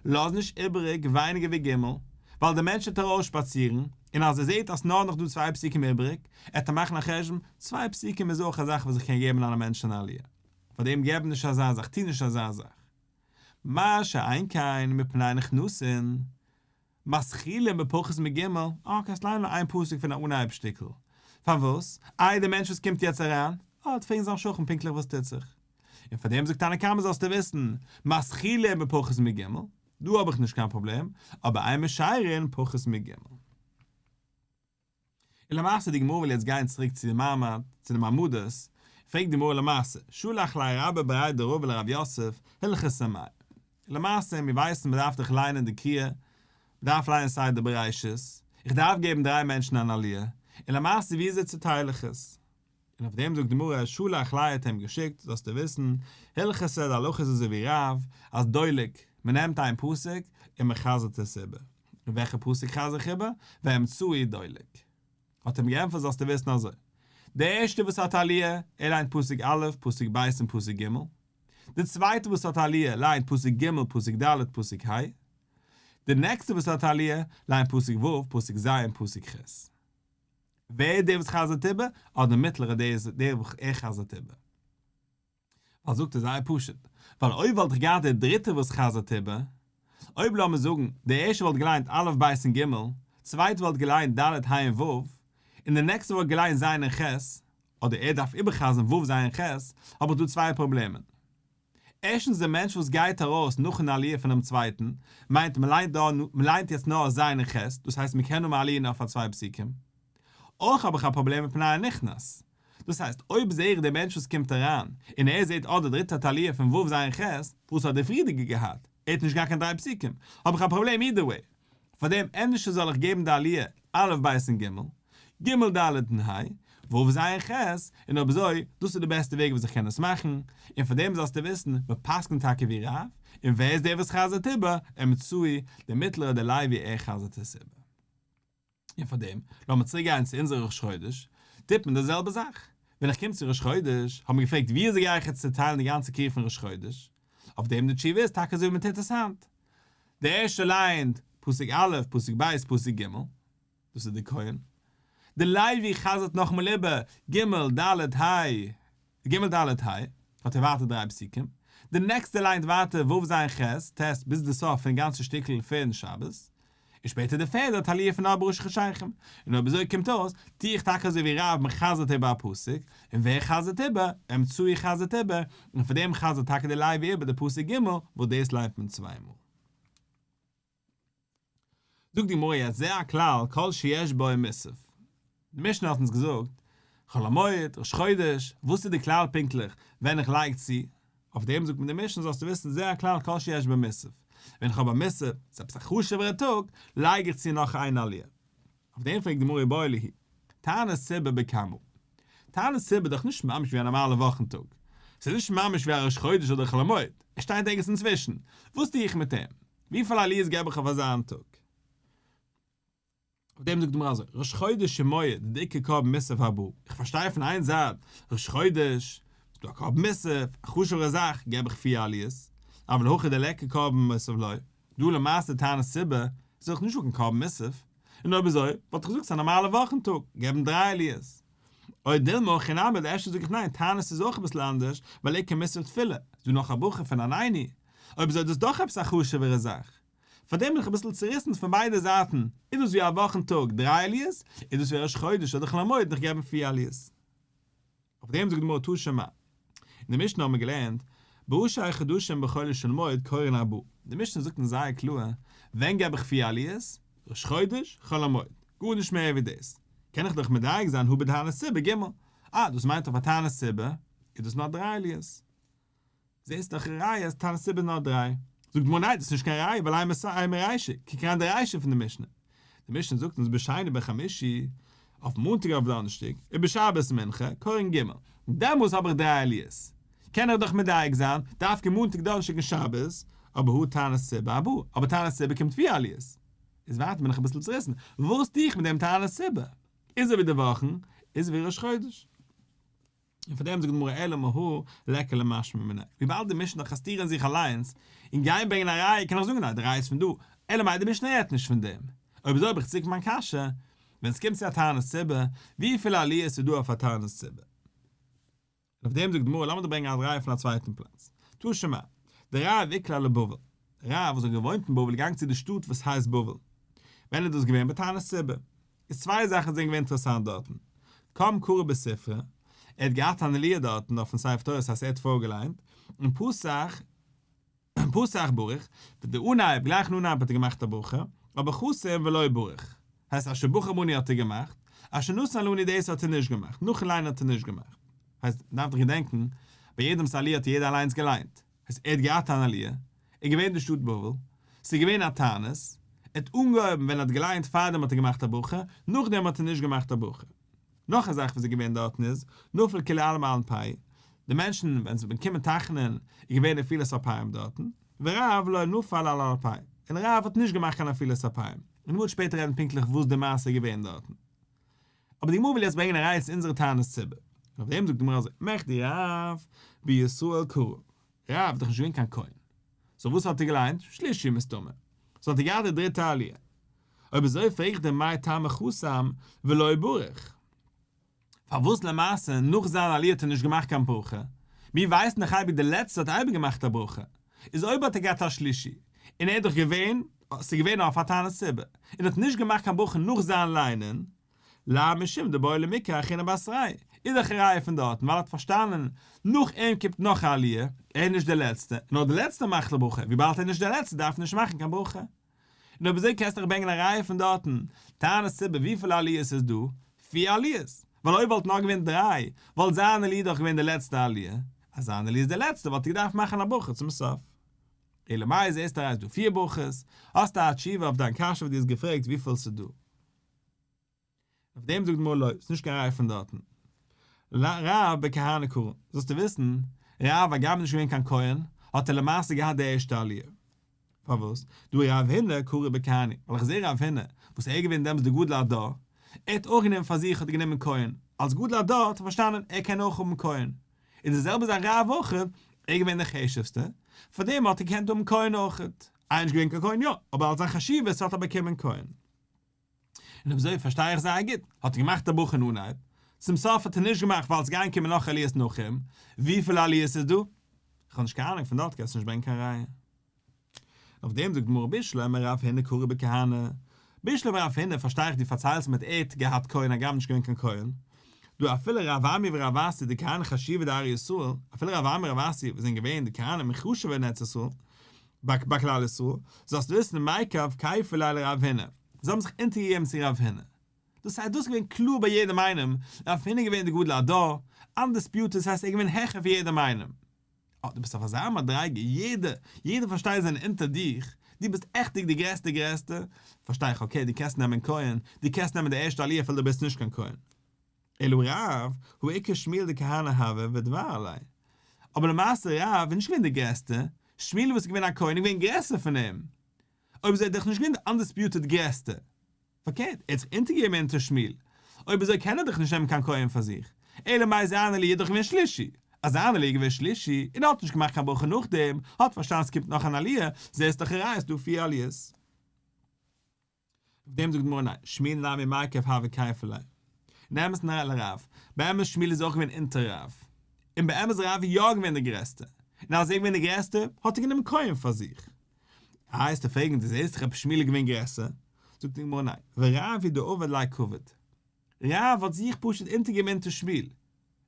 לאז נישט איבעריג ווייניגער ווי ג', ווייל דער מענטש וועט ארויסשפאצירן, און אז ער זעט אז ס'נאר נאך דא צוויי פסוקים איבעריג, עט ער מאכן א חשבון, צוויי פסוקים איז אויך א זאך וואס איך קען געבן אן א מענטש אן עליה. פאר דעם געב נישט אזא זאך, טו נישט אזא זאך. מה שאין כן מפני נכנסין, מתחילים בפחות מג', אה, קענסט ליינען נאר איין פסוק פון א אנהייב שטיקל. פארוואס? איי דער מענטש וואס קומט יעצט אריין, אה, וועט פרעגן זיין שכן פונקטליך וואס טוט זיך. און פאר דעם זאגט תנא קמא זאלסטו וויסן, מתחילים בפחות מג', דא האב איך נישט קיין פראבלעם, אבער אין משיירין פחות מג'. און למעשה די גמרא וויל יעצט גיין צוריק צו די מעמד, צו די מעמדות, פרעגט די גמרא למעשה, שלח ליה רבה בריה דרבא לרב יוסף, הלכתא מאי. למעשה מיר ווייסן מען דארף דאך ליינען די קריאה, מען דארף ליינען סדר בראשית, איך דארף געבן דריי מענטשן אן עליה, און למעשה ווי אזוי צוטייל איך עס? און אויף דעם זאגט די גמרא, שלח ליה האט אים געשיקט, זאלסטו וויסן, הלכתא די הלכה איז אזוי ווי רב, אז דולק, מען נעמט איין פסוק און מען חזר'ט עס איבער. און וועלכע פסוק חזר איך איבער? והאמצעי דולק. האט ער אים געענטפערט זאלסטו וויסן אזוי, דער ערשטער וואס האט עליה, ער ליינט פסוק א', פסוק ב' און פסוק ג', דער צווייטער וואס האט עליה, ליינט פסוק ג', פסוק ד', פסוק ה', דער נעקסטער וואס האט עליה, ליינט פסוק ו', פסוק ז' און פסוק ח'. ווער איז דער וואס חזר'ט איבער? אט דער מיטלערע דער איז דער וואס ער חזר'ט איבער. ווייל זאגט ער זייער פשוט, ווייל אויב וואלט איך געהאט דער דריטער וואס חזר'ט איבער, אויב לאמיר זאגן, דער ערשטער וואלט געליינט א' ב' און ג', צווייטער וואלט געליינט ד' ה' און ו', און דער נעקסטער וואלט געליינט ז' און ח', אדער ער דארף איבערחזר'ן ו' ז' און ח', האב איך דא צוויי פראבלעמען. ערשטנס דער מענטש וואס גייט ארויס נאכן עליה פונעם צווייטן, מיינט מען ליינט דא מען ליינט יעצט נאר ז' און ח', דאס הייסט מען קען האבן עליה נאר פאר צוויי פסוקים. אויך האב איך א פראבלעם מפני הנכנס. דאס הייסט אויב זעה איך דער מענטש וואס קומט אריין, און ער זעט אה דער דריטער האט עליה פון ו' ז' ח', וואס האט דער פריערדיגער געהאט? ער האט נישט געהאט קיין דריי פסוקים, האב איך א פראבלעם either way. פאר דעם ענדערשער זאל איך געבן די עליה א' ב' און ג', ג' ד' און ה', ו' ז' ח', און אויב אזוי, דאס איז די בעסטע וועג וואס איך קען עס מאכן, און פאר דעם זאלסטו וויסן, מען פסק'נט טאקע ווי רב, און ווער איז דער וואס חזר'ט איבער, אמצעי, דער מיטלערער דער לוי ער חזר'ט עס איבער. און פאר דעם, לאמיר צוריק גיין צו אונזער ראש חודש, טוט מען די זעלבע זאך. ווען איך קום צו ראש חודש, האט מען געפרעגט ווי אזוי גיי איך יעצט צוטיילן די גאנצע קריאה פון ראש חודש? אויף דעם די תשובה איז טאקע אזוי ווי מען טוט עס היינט. דער ערשטער לייענט פסוק א', פסוק ב', פסוק ג', דאס איז דער כהן. דער לוי חזר'ט נאכאמאל איבער ג', ד', ה', ג' ד' ה', האט ער ווייטער דריי פסוקים, די נעקסטע ליינט ווייטער ו' ז' ח' ט' ביז די סוף פון גאנצע שטיקל פון שבת, און שפעטער די פערדע האט עליה פון נאר בראשי חדשיכם, און אויב אזוי קומט אויס, טו איך טאקע אזוי ווי רב מען חזר'ט איבער א פסוק, און ווער חזר'ט איבער? אמצעי חזר'ט איבער, און פאר דעם חזר'ט טאקע די לוי איבער די פסוק ג' וואס דאס ליינט מען צוויי מאל. זאגט די גמרא יעצט זה הכלל כל שיש בו מוסף. די משנה האט אונז געזאגט, חול המועד, ראש חודש, וואס איז די כלל פונקטליך ווען איך לייג צו? אויף דעם זאגט מיר די משנה זאלסטו וויסן זה הכלל כל שיש בו מוסף, ווען איך האב א מוסף, ס'איז עפעס א חשוב'ערע טאג, לייג איך צו נאך איין עליה. אויף דעם פרעגט די גמרא איבעיא להו, תענית ציבור בכמה? תענית ציבור איז דאך נישט ממש ווי א נארמאלע וואכן טאג, ס'איז נישט ממש ווי א ראש חודש אדער חול המועד, ער שטייט ערגעץ אינצווישן, וואס טו איך מיט אים? וויפיל עליות געב איך אויף אזא טאג? אויף דעם זאגט די גמרא אזוי, ראש חודש ומועד דאיכא קרבן מוסף ארבעה, איך פארשטיי פון איין זייט, ראש חודש, איז דא א קרבן מוסף, א חשוב'ערע זאך, געב איך פיר עליות, אבל הכא דליכא קרבן מוסף לא, דא למעשה תענית ציבור, איז דאך נישטא קיין קרבן מוסף, און אויב אזוי, וואלט איך געזאגט ס'איז א נארמאלע וואכן טאג, געבן דריי עליות. או דילמא הכי נמי, אדער אפשר זאג איך ניין, תענית איז אויך אביסל אנדערש, ווייל איכא מוסף תפילה, איז דא נאך א ברכה פון עננו, אויב אזוי איז דאס דאך עפעס א חשוב'ערע זאך. פארדעם בין איך אביסל צוריסן פון ביידע זייטן, איז דאס ווי א וואכן טאג דריי עליות, איז דאס ווי ראש חודש אדער חול המועד און איך געב אים פיר עליות. אויף דעם זאגט די גמרא תא שמע. אין די משנה האבן מיר געלערנט, בראשי חדשים ובחולו של מועד קורין ארבעה. די משנה זאגט אונז זייער קלאר, ווען געב איך פיר עליות? ראש חודש, חול המועד. גארנישט מער ווי דאס. קען איך דאך מדייק זיין הא בתענית ציבור ג'. אה, דאס מיינט אויף א תענית ציבור איז דאס נאר דריי עליות. זעסט דאך א ראיה אז תענית ציבור איז נאר דריי. זאגט די גמרא ניין דאס איז נישט קיין ראיה ווייל אימא רישא, קוק אריין די רישא פון די משנה. די משנה זאגט אונז בשני ובחמישי, אויף מאנטאג אויף דאנערשטאג, ובשבת מנחה, קורין ג', דעמאלס האב איך דריי עליות. קען איך דאך מדייק זיין, דווקא מאנטאג דאנערשטאג און שבת, אבער הא תענית ציבור ארבעה, אבער תענית ציבור קומט פיר עליות. איז ווייטער בין איך אביסל צוריסן, וואס טו איך מיט דעם תענית ציבור? איז ער ווי די וואכן, איז ער ווי ראש חודש. און פאר דעם זאגט די גמרא אלא מהא ליכא למשמע מינה, וויבאלד די משנה איז דאך א סתירה אין זיך אליינס, און גיין ברענגען א ראיה קען איך זאגן אז די ראיה איז פון דא, אלא מאי די משנה רעדט נישט פון דעם. אויב אזוי האב איך צוריק מיין קשיא, ווען עס קומט צו א תענית ציבור, וויפיל עליות איז דא אויף א תענית ציבור? און אויף דעם זאגט די גמרא לאמיר דיר ברענגען א ראיה פון א צווייטן פלאץ. תא שמע, דרב איקלע לבבל, רב וואס האט געוואוינט אין בבל איז געגאנגען צו די שטאט וואס הייסט בבל. ווען איז דאס געווען? בתענית ציבור. איז צוויי זאכן זענען געווען אינטערעסאנט דארטן. קם קרי בספרא, ער האט געהאט אן עליה דארטן אויפן ספר תורה, ס'הייסט ער האט פארגעליינט, און פתח פתח בריך, די אנהייב, גלייך אין אנהייב האט ער געמאכט א ברכה, אבער חתום ולא בריך. הייסט אשר בחר בנו האט ער געמאכט, אשר נתן לנו דאס האט ער נישט געמאכט, נאכן ליינען האט ער נישט געמאכט. הייסט, מ'דארף דאך געדענקן, ביי יעדעמ'ס עליה האט יעדער אליינס געליינט. הייסט ער האט געהאט אן עליה, ער איז געווען אין די שטאט בבל, ס'איז געווען א תענית, ער האט אנגעהויבן ווען ער האט געליינט פארדעם האט ער געמאכט א ברכה, נאכדעם האט ער נישט געמאכט א ברכה. נאך א זאך וואס איז געווען דארטן איז, נפל כולי עלמא אנפייהו, די מענטשן ווען זיי זענען געקומען תחנון איז געווען נפילת אפיים דארטן, ורב לא נפל על אנפייהו, און רב האט נישט געמאכט קיין נפילת אפיים, און מ'וועט שפעטער רעדן פונקטליך וואס די מעשה איז געווען דארטן. אבער די גמרא וויל יעצט ברענגען א ראיה צו אונזערע תענית ציבור, און אויף דעם זאגט די גמרא אזוי, מכדי רב בישראל קרא, רב איז דאך נישט געווען קיין כהן, סאו וואס האט ער געליינט? שלישי מסתמא, סאו האט ער געהאט די דריטע עליה. אויב אזוי פרעג איך דיר מאי טעמא חתם ולא בריך? פארוואס למעשה נאך זיין עליה האט ער נישט געמאכט קיין ברכה? מיר ווייסן דאך אייביג די לעצטע האט אייביג געמאכט א ברכה, איז אויב האט ער געהאט א שלישי, און ער איז דאך געווען, ס'איז געווען אויף א תענית ציבור, און האט נישט געמאכט קיין ברכה נאך זיין ליינען, לאו משום דבעי למקרי אחרינא בתריה, איז דאך א ראיה פון דארטן ווייל ער האט פארשטאנען נאך אים קומט נאך א עליה, ער איז נישט דער לעצטער, נאר דער לעצטער מאכט א ברכה, וויבאלד ער איז נישט דער לעצטער דארף ער נישט מאכן קיין ברכה. און אויב אזוי קענסטו דאך ברענגען א ראיה פון דארטן, תענית ציבור וויפיל עליות איז דא? פיר עליות, ווייל אויב וואלט נאר געווען דריי, וואלט זיין עליה דאך געווען די לעצטע עליה, אז זיין עליה איז די לעצטע וואלט ער געדארפט מאכן א ברכה צום סוף. אלא מאי זעסטו א ראיה ס'איז דא פיר ברכות, האסטו א תשובה אויף דיין קשיא וואס דו האסט געפרעגט וויפיל ס'איז דא. אויף דעם זאגט די גמרא לא, ס'איז נישט קיין ראיה פון דארטן. רב בכהני קרא, זאלסטו וויסן, רב הגם איז נישט געווען קיין כהן, האט ער למעשה געהאט די ערשטע עליה. פארוואס? דהא רב הונא קרי בכהני, ווייל איך זעה רב הונא, וואס ער איז געווען דעמאלטס די גדול הדור, ער האט אויך גענומען פאר זיך האט ער גענומען כהן, אלס גדול הדור האט ער פארשטאנען ער קען אויך האבן כהן. און די זעלבע זאך רב אויך, ער איז געווען דער חשוב'סטער, פאר דעם האט ער געקענט האבן כהן אויך. איי נישט געווען קיין כהן? יא, אבער אלס זיין חשיבות האט ער באקומען כהן. און אויב אזוי פארשטיי איך זייער גוט, האט ער געמאכט א ברכה אין אנהייב, צום סוף האט ער נישט געמאכט ווייל עס גייען קומען נאך עליות נאך אים, וויפיל עליות איז דא? איך האב נישט קיין אהנונג פון דארט קענסטו נישט ברענגען קיין ראיה. אויף דעם זאגט די גמרא בשלמא רב הונא קרי בכהני, בשלמא רב הונא פארשטיי איך דו פארציילסט מיט ער האט געהאט כהן הגם נישט געווען קיין כהן, דהא אפילו רב אמי ורב אסי די כהני חשיבי דארעא ישראל, אפילו רב אמי ורב אסי וואס זענען געווען די כהנים חשובע אין ארץ ישראל, ביי כלל ישראל, זאלסטו וויסן מיקף כייפו ליה לרב הונא, זיי האבן זיך אונטערגעגעבן צו רב הונא. דאס הייסט דאס איז געווען קלאר ביי יעדעם איינעם, רב הונא איז געווען די גדול הדור, אנדיספיוטעד, ס'הייסט ער איז געווען העכער פון יעדעם איינעם. אה, דו ביסט אויף אזא מדריגה, יעדער, יעדער פארשטייט זיי זענען אונטער דיך, דו ביסט עכטיג די גרעסטע גרעסטע, פארשטיי איך okay דו קענסט נעמען כהן, דו קענסט נעמען די ערשטע עליה אפילו דו ביסט נישט קיין כהן. אלא רב, הא איכא שמואל דכהני הוה ודבר עליה. אבער למעשה רב איז נישט געווען די גרעסטע, שמואל וואס איז געווען א כהן איז געווען גרעסער פון אים. אויב אזוי איז ער דאך נישט געווען די undisputed גרעסטע. פארקערט, ער האט זיך אונטערגעגעבן אונטער שמואל. אויב אזוי קען ער דאך נישט נעמען קיין כהן פאר זיך. אלא מאי זיין עליה איז דאך געווען שלישי. אז זיין עליה איז געווען שלישי, און ער האט נישט געמאכט קיין ברכה נאכדעם, האט פארשטאנען ס'קומט נאך אן עליה, זעסט דאך א ראיה ס'דא פיר עליות. אויף דעם זאגט די גמרא ניין, שמואל נמי מיקף הוה כייפי ליה. אין אמת'ן אריין לרב, באמת שמואל איז אויך געווען אונטער רב, און באמת רב איז יא געווען דער גרעסטער, און אז ער איז געווען דער גרעסטער האט ער גענומען כהן פאר זיך. איי וועסטו פרעגן דו זעסט דאך רבי שמואל איז געווען גרעסער, זאגט די גמרא ניין, ורב הוא דעבד ליה כבוד, רב האט זיך פשוט אונטערגעגעבן אונטער שמואל,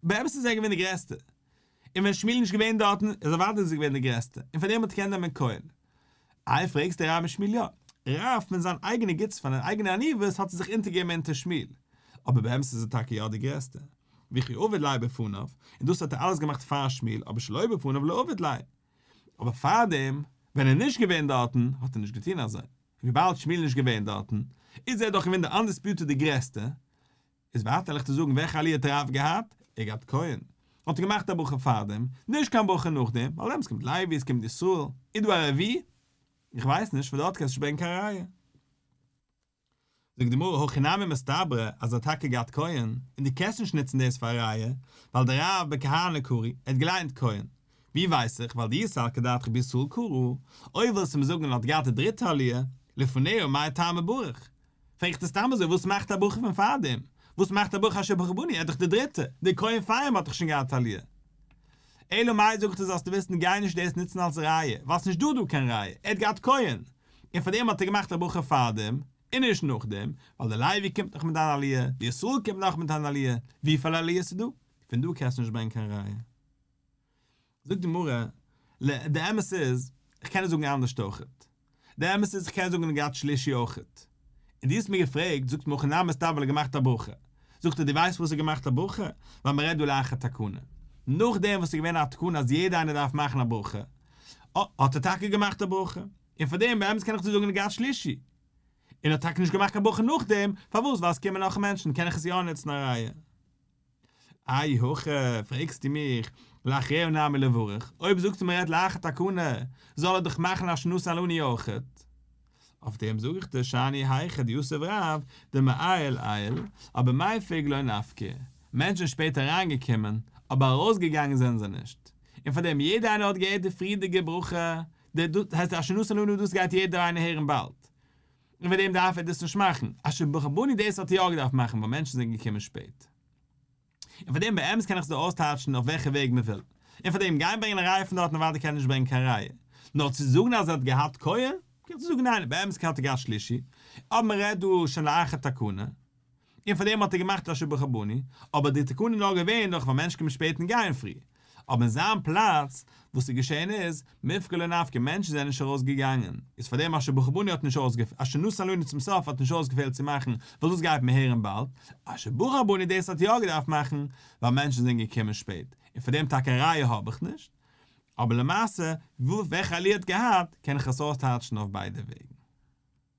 באמת איז ער געווען דער גרעסטער, און ווען שמואל איז נישט געווען דארטן איז אוודאי איז ער געווען דער גרעסטער, און פאר דעם האט ער געקענט נעמען כהן. איי פרעגסטו רב און שמואל יא, רב פון זיין אייגענע גוטס פון זיין אייגענע עניוות האט ער זיך אונטערגעגעבן אונטער שמואל, אבער באמת איז ער טאקע יא דער גרעסטער, וכי עביד ליה בפניו, און דאס האט ער אלעס געמאכט פאר שמואל, אבער שלא בפניו לא עביד ליה. אבער פארדעם ווען ער איז נישט געווען דארטן האט ער נישט געטון אזוי, וויבאלד שמואל איז נישט געווען דארטן איז ער דאך געווען די undisputed די גרעסטע, איז ווייטער וועל איך דיר זאגן וועלכע עליה האט רב געהאט, ער האט געהאט כהן, האט ער געמאכט א ברכה פארדעם, נישט קיין ברכה נאכדעם, ווייל דעמאלטס קומט לוי, עס קומט ישראל, איז דא א רביעי? איך ווייס נישט, פון דארט קענסטו נישט ברענגען קיין ראיה. זאגט די גמרא הכי נמי מסתברא אז ער האט טאקע געהאט כהן, און דו קענסט נישט נוצן דאס פאר א ראיה, ווייל דרב בכהנים קרי, ער האט געליינט כהן. ווי ווייס איך? ווייל דאי סלקא דעתך בישראל קרא, אויב ווילסטו מיר זאגן ער האט געהאט די דריטע עליה, לפניה מאי טעמא בריך? פרעג איך דיר סתם אזוי וואס מאכט א ברכה פון פארדעם? וואס מאכט א ברכה אשר בחר בנו? ער האט דאך די דריטע, די כהן פאר אים האט דאך שוין געהאט עליה. אלא מאי זאגט ער זאלסטו וויסן גיי נישט דאס נוצן אלס ראיה, ווייל ס'נישט דא דא קיין ראיה, ער האט געהאט כהן, און פארדעם האט ער געמאכט א ברכה פארדעם, און נישט נאכדעם, ווייל די לוי קומט נאך מיט אן עליה, די ישראל קומט נאך מיט אן עליה, וויפיל עליות איז דא? פון דא קענסטו נישט ברענגען קיין ראיה. זאגט די גמרא, די אמת איז, איך קען עס זאגן אנדערשט אויכעט. די אמת איז איך קען זאגן געהאט שלישי אויכעט. און דו האסט מיר געפרעגט, זאגט מיר הכי נמי מסתברא ווייל ער האט געמאכט א ברכה. זאגט ער דו ווייסט פארוואס ער האט געמאכט א ברכה? ווייל מען רעדט דא לאחר תקנה. נאכדעם וואס ס'איז געווען א תקנה אז יעדער איינער דארף מאכן א ברכה, האט ער טאקע געמאכט א ברכה. און פאר דעם באמת קען איך דיר זאגן געהאט שלישי. און ער האט טאקע נישט געמאכט קיין ברכה נאכדעם, פארוואס? ווייל עס קומען נאך מענטשן, קען איך עס יא נוצן א ראיה. אי הכי, פרעגסטו מיך, לאחריה נמי ליברך, אויב זאגסטו מען רעדט לאחר תקנה, זאל ער דאך מאכן אשר נתן לנו אויכעט. אויף דעם זאג איך דיר שאני היכא דיתיב רב דמעייל עייל, אבער מיפק לא נפקי, מענטשן זענען שפעטער אריינגעקומען, אבער ארויסגעגאנגען זענען זיי נישט, און פאר דעם יעדער איינער האט געהערט די פריערדיגע ברכה, די דאס הייסט אשר נתן לנו דאס גייט יעדער איינער הערן באלד, און פאר דעם דארף ער דאס נישט מאכן, אשר בחר בנו דאס האט ער יא געדארפט מאכן ווייל מענטשן זענען געקומען שפעט. און פאר דעם באמת קען איך עס דא אויסטייטשן אויף וועלכע וועג מען וויל, און פאר דעם גיין ברענגען א ראיה פון דארטן אוודאי קען ער נישט ברענגען קיין ראיה, נאר צו זאגן אז ער האט געהאט כהן, קען איך זאגן ניין, באמת האט ער געהאט שלישי, אבער מען רעדט דא שוין לאחר תקנה, און פאר דעם האט ער געמאכט אשר בחר בנו, אבער די תקנה איז נאר געווען דורך ווייל מענטשן קומען שפעט און גייען פרי, אבער אין זיין פלאץ, וואס איז געשען איז, מיפקא לא נפקי, מענטשן זענען נישט ארויס געגאנגען, איז פאר דעם אשר בחר בנו האט נישט אויסגעפעלט, אשר נתן לנו צום סוף האט נישט אויסגעפעלט צו מאכן, ווייל דאס גייט מען הערן באלד, אשר בחר בנו דאס האט יא געדארפט מאכן, ווייל מענטשן זענען געקומען שפעט, און פאר דעם טאקע א ראיה האב איך נישט, אבער למעשה, וועלכע עליה האט געהאט, קען איך עס אויסטייטשן אויף ביידע וועגן.